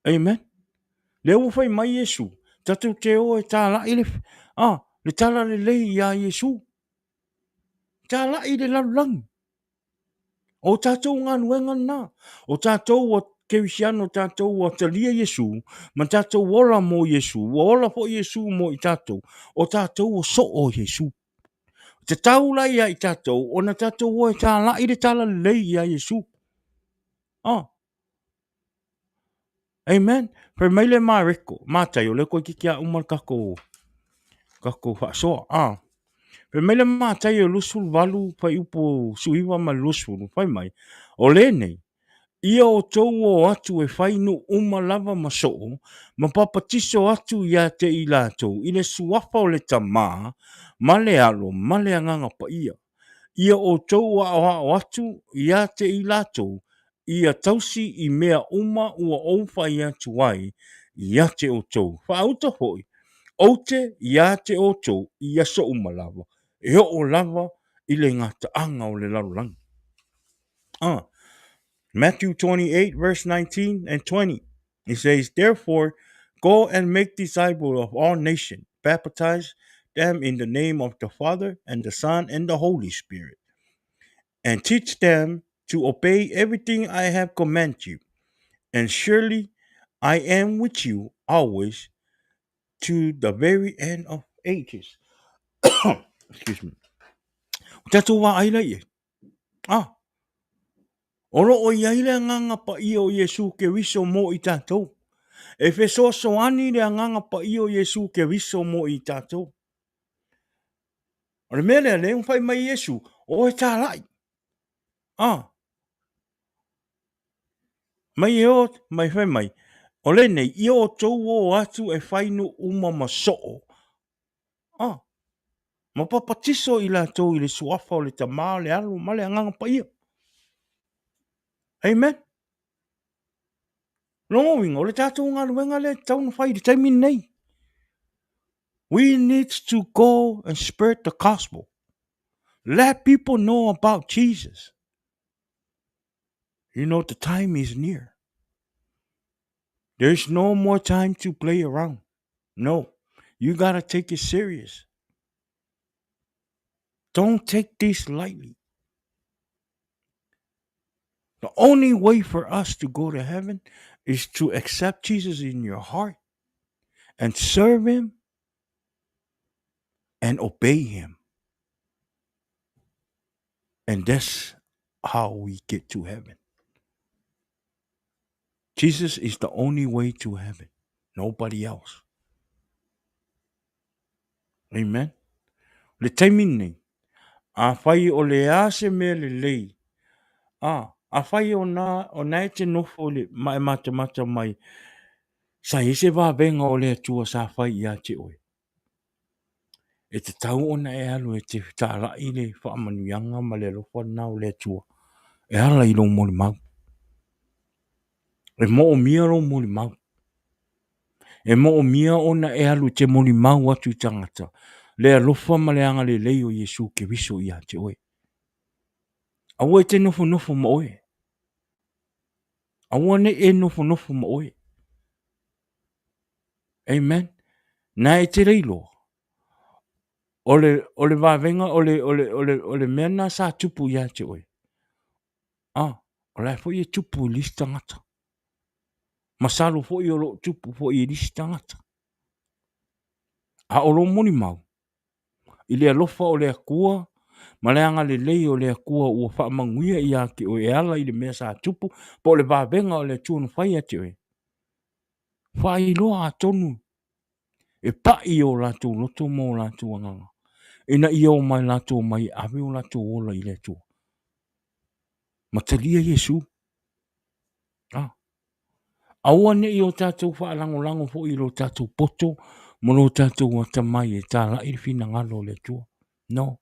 Amen. Lea ua fai mai Iesu, tatou te o e tāla'i le, ah, le tala lelei iā Iesu. Tāla'i le lalolagi. O tatou galuega lena. O tatou ua kerisiano, tatou ua talia Iesu, ma tatou ola mo Iesu, ua ola foi Iesu mo i tatou, o tatou ua soo Iesu. Tatau la ia i tatou, ona tatou o e tāla'i le tala lelei ia Iesu. Oh. Amen. Fai mai le Mareko, Mataio, lea toeitiiti lava uma le tatou, tatou faasoa. Ah. Fai mai le Mataio 28, fuaiupu 19 ma le 20, fai mai, o lenei, ia outou o atu e fai nuu uma lava ma soo, ma papatiso atu ia te i latou i le suafa o le Tama, ma le Alo, ma le Agaga Paia. Ia outou aoao atu ia te i latou, ia tausi i mea uma ua ou fai atu ai ia te outou. Faauta foi, ou te ia te outou i aso uma lava, e oo lava i le gataaga o le lalolagi. Ah, Matthew 28 verse 19 and 20. It says, Therefore, go and make disciples of all nations, baptize them in the name of the Father and the Son and the Holy Spirit, and teach them to obey everything I have commanded you. And surely I am with you always to the very end of ages. Excuse me. O tatou wā ai lai e. Ah, o lo o i ai le agaga paia o Iesu Keriso mo i tatou. E fesoasoani le agaga paia o Iesu Keriso mo i tatou. O le mea lea, lea ua fai mai Iesu, o e tāla'i. Ah, mai e o, mai fai mai, o lenei, ia outou o atu e fai nuu uma ma soo. Ah, ma papatiso i latou i le suafa o le Tama, o le Alo ma le Agaga Paia. Amen. Lona uiga, o le tatou galuega lea e tatau ona fai i le taimi lenei. We need to go and spread the gospel. Let people know about Jesus. You know, the time is near. There's no more time to play around. No, you got to take it serious. Don't take this lightly. The only way for us to go to heaven is to accept Jesus in your heart and serve him and obey him. And that's how we get to heaven. Jesus is the only way to heaven. Nobody else. Amen. Le taimi nei, a whai o le a se mea lelei, a, a whai o nā, o nā e te nofo le ma e matamata mai, sa i se vāvenga o le Atua sa whai i a te oe. E tatau ona e alu e te tāla'i le faamanuiaga ma le alofa lena o le Atua e ala i lou molimau. E moomia lou molimau. E moomia ona e alu e te molimau atu i tagata le alofa ma le agalelei o Iesu Keriso ia te oe. Aua e te nofonofo ma oe. Aua ne i e nofonofo ma oe. Amen. Na e te leiloa. O le, o le vavega, o le, o le, o le, o le mea na sa tupu ia te oe. Ah, o la e foi e tupu i le isi tagata. Masalo foi o lo o tupu foi i nisi tagata. A o lou molimau, i le alofa o le Atua ma le agalelei o le Atua ua faamanuia ia te oe e ala i le mea sa tupu po o le vavega o le Atua na fai ia te oe, faailoa atonu e pai o latou loto ma o latou agaga ina ia omai latou omai e ave o latou ola i le Atua ma talia Iesu. Ah. Aua ne i o tatou faalagolago foi i lo tatou poto ma lo tatou atamai e talai le finagalo o le Atua. No.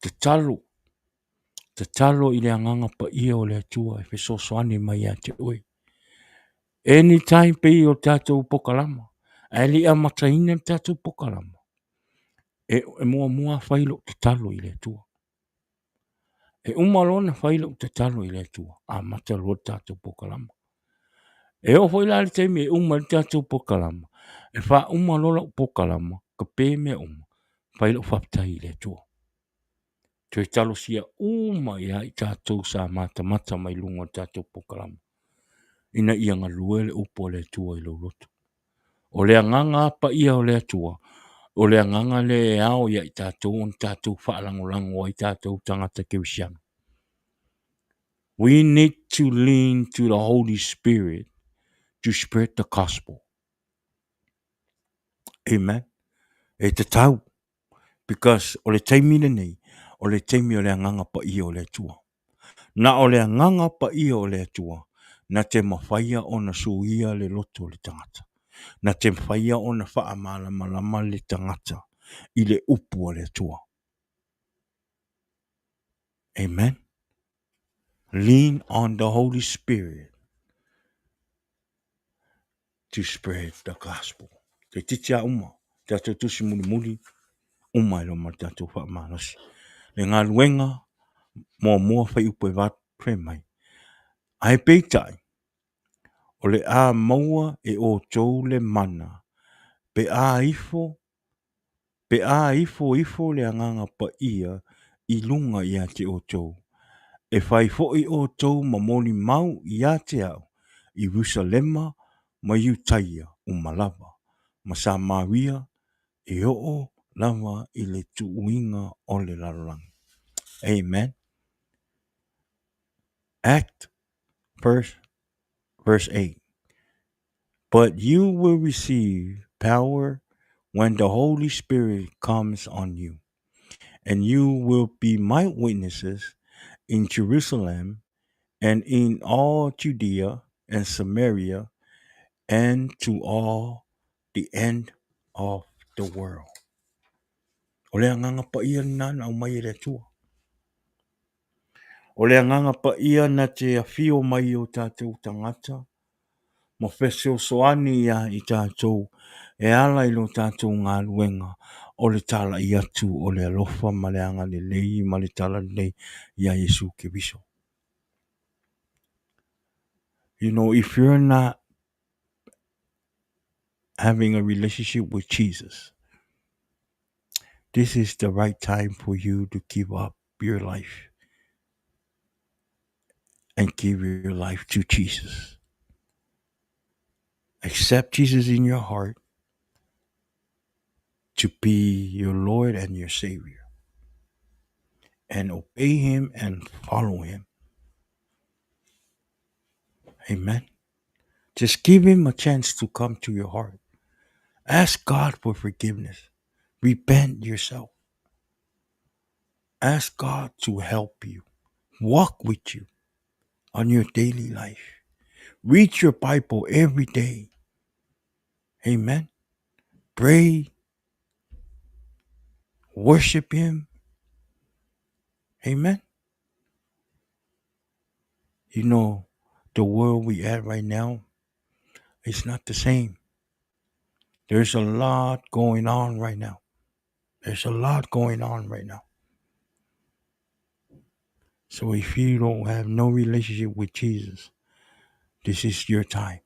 Tatalo, tatalo i le agaga paia o le Atua e fesoasoani mai ia te oe. Anytime pei o tatou pokalama, ae le i amataina le tatou pokalama, e muamua fai lou tatalo i le Atua. E uma loa ona fai lau tatalo i le Atua, amata loa le tatou pokalama. E oo foi la i le taimi e uma ai le tatou pokalama, e faauma loa lau pokalama, kape mea uma, fai lau faafetai i le Atua. Toe talosia uma ia i tatou sa matamata mai luga o le tatou pokalama, ina ia galue le upu a le Atua i lou loto. O le agaga paia o le Atua, o le agaga lea e ao ia i tatou ona tatou faalagolago ai tatou tagata kerisiano. We need to lean to the Holy Spirit to spread the gospel. Amen. E tatau. Because o le taimi lenei, o le taimi o le agaga paia o le Atua. Na o le agaga paia o le Atua na te mafaia ona suia le loto o le tagata, na te mafaia ona faamalamalama le tagata i le upu a le Atua. Amen. Lean on the Holy Spirit to spread the gospel. Toeitiiti a uma, tatou tusi mulimuli, uma ai loa ma le tatou faamalosi. Le galuega muamua fuaiupu e 8 fai mai, Ae peitai, o le a maua e outou le mana pe a ifo pe a ifo ifo le Agaga Paia i luga ia te outou, e fai foi outou ma molimau ia te au i Ierusalema ma Iutaia uma lava, ma Samaria e oo lava i le tuuina o le lalolagi. Amen. Act verse, verse 8. But you will receive power when the Holy Spirit comes on you, and you will be my witnesses in Jerusalem and in all Judea and Samaria and to all the end of the world. O le agaga paia lena na aumai e le Atua. O le agaga paia na te afio mai i o tatou tagata ma fesoasoani ia i tatou e ala i lo tatou galuega o le talai atu o le alofa ma le agalelei ma le talalelei iā Iesu Keriso. You know, if you're not having a relationship with Jesus, this is the right time for you to give up your life and give your life to Jesus. Accept Jesus in your heart to be your Lord and your Savior, and obey Him and follow Him. Amen. Just give Him a chance to come to your heart. Ask God for forgiveness. Repent yourself. Ask God to help you, walk with you on your daily life. Read your Bible every day. Amen. Pray. Worship Him. Amen. You know, the world we at right now is not the same. There's a lot going on right now. There's a lot going on right now. So if you don't have no relationship with Jesus, this is your time.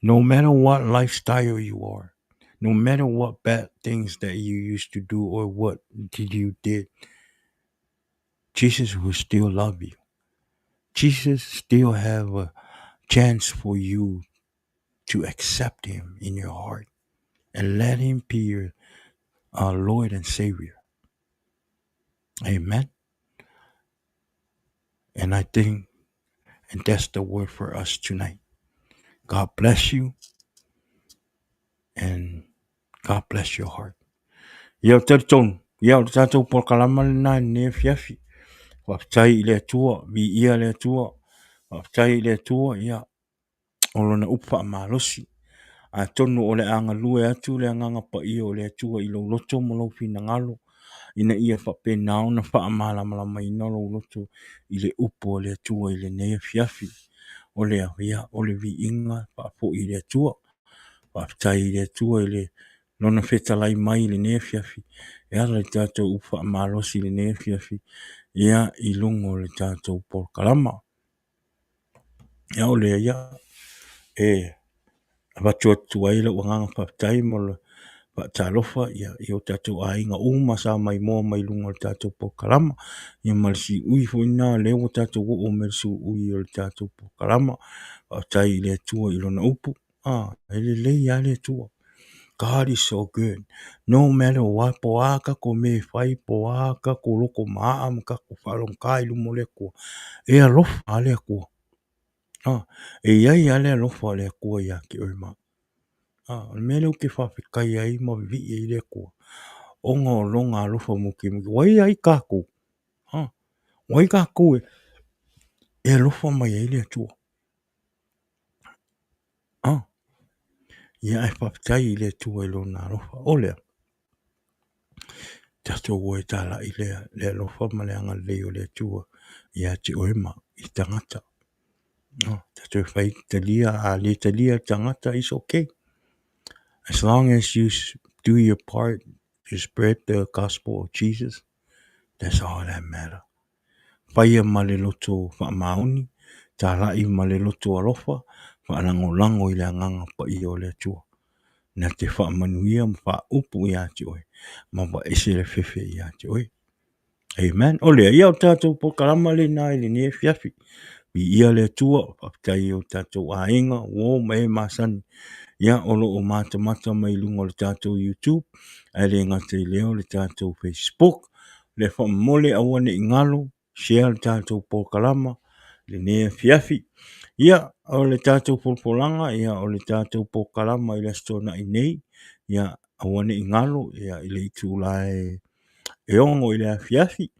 No matter what lifestyle you are, no matter what bad things that you used to do or what did you did, Jesus will still love you. Jesus still have a chance for you to accept him in your heart and let him be your uh, Lord and Savior. Amen. And I think, and that's the word for us tonight. God bless you and God bless your heart. Ia, ou te talitonu, ia, o le tatou polokalama lena i lenei afiafi. Faafetai i le Atua, viia le Atua, faafetai i le Atua, ia, o lona upu faamalosi. Atonu o le a galue atu le Agaga Paia o le Atua i lou loto ma lou finagalo, ina ia faapena ona faamalamalamaina lou loto i le upu a le Atua i lenei afiafi. O lea, ia, o le viiga faafoi i le Atua. Faafetai i le Atua i le Lona fetalai mai i lenei afiafi, e ala i le tatou upu faamalosi i lenei afiafi, ia, i luga o le tatou polokalama. Ia, o lea, ia, e avatu atu ai lou agaga faafetai ma le faatalofa ia, i o tatou aiga uma sa maimoa mai luga o le tatou polokalama, ia ma le siui foi lena lea ua tatou oo mai i le siui o le tatou polokalama. Faafetai i le Atua i Lona upu. Ah, e lelei lava le Atua. God is so good. No matter what, po o a tatou mea e fai, po o a tatou loko maaa ma tatou faalogogata i luma o le Atua, e alofa lava le Atua. Ah, e i ai lava le alofa o le Atua ia te oe ma au. Ah, o le mea lea ou te faafetai ai ma vivii ai i le Atua, ona o Lona alofa mukimuki. Ua i ai tatou, ah, ua i tatou e alofa mai ai le Atua. Ah, ia ae faafetai i le Atua i Lona alofa. O lea, tatou o e talai le, le alofa ma le agalelei o le Atua ia te oe ma i tagata. No, tatou fai talia, a le talia le tagata, it's okay. As long as you do your part to spread the gospel of Jesus, that's all that matter. Faia ma le loto faamaoni, talai ma le loto alofa, faalagolago i le Agaga Paia o le Atua, na te faamanuia ma faaupu ia te oe, ma vaese le fefe ia te oe. Amen. O lea, ia o tatou polokalama lena i lenei afiafi. Viia le Atua, faafetai i o tatou aiga, uo ma e masani. Ia, o lo o matamata mai i luga o le tatou YouTube, ae le gata i lea o le tatou Facebook. Le faamomole aua ne i galo, share le tatou polokalama i lenei afiafi. Ia, o le tatou folafolaga, ia, o le tatou polokalama i le Aso Toonai nei, ia, aua ne i galo, ia, i le itula e 6 i le afiafi,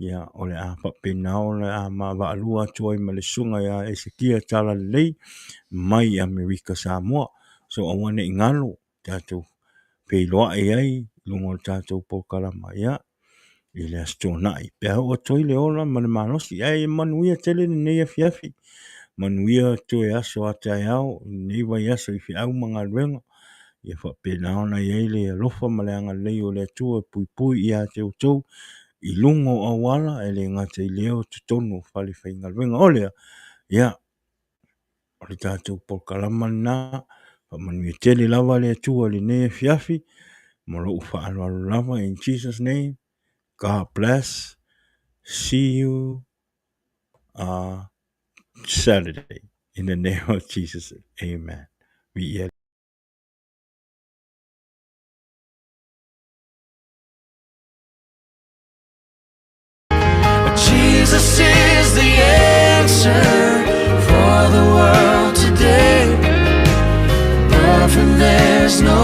ia, o le a faapena ona a vaavaalua atu ai ma le Susuga ia Esekia Talalelei mai Amerika Samoa. So, aua ne i galo, tatou feiloai ai i luga o le tatou polokalama, ia, i le Aso Toonai pe a oo atu ai le ola ma le malosi. Ae manuia tele lenei afiafi, manuia toe aso a taeao i lenei vaiaso i feau ma galuega. Ia faapena ona i ai le alofa ma le agalelei o le Atua e puipui ia te outou i luga o auala, e le gata i lea o totonu o falefaigaluega. O lea, ia, o le tatou polokalama lena. Faamanuia tele lava le Atua i lenei afiafi ma lou faaaloalo lava in Jesus name. God bless. See you Saturday in the name of Jesus. Amen. Viia. Jesus is the answer for the world today. Above him there's no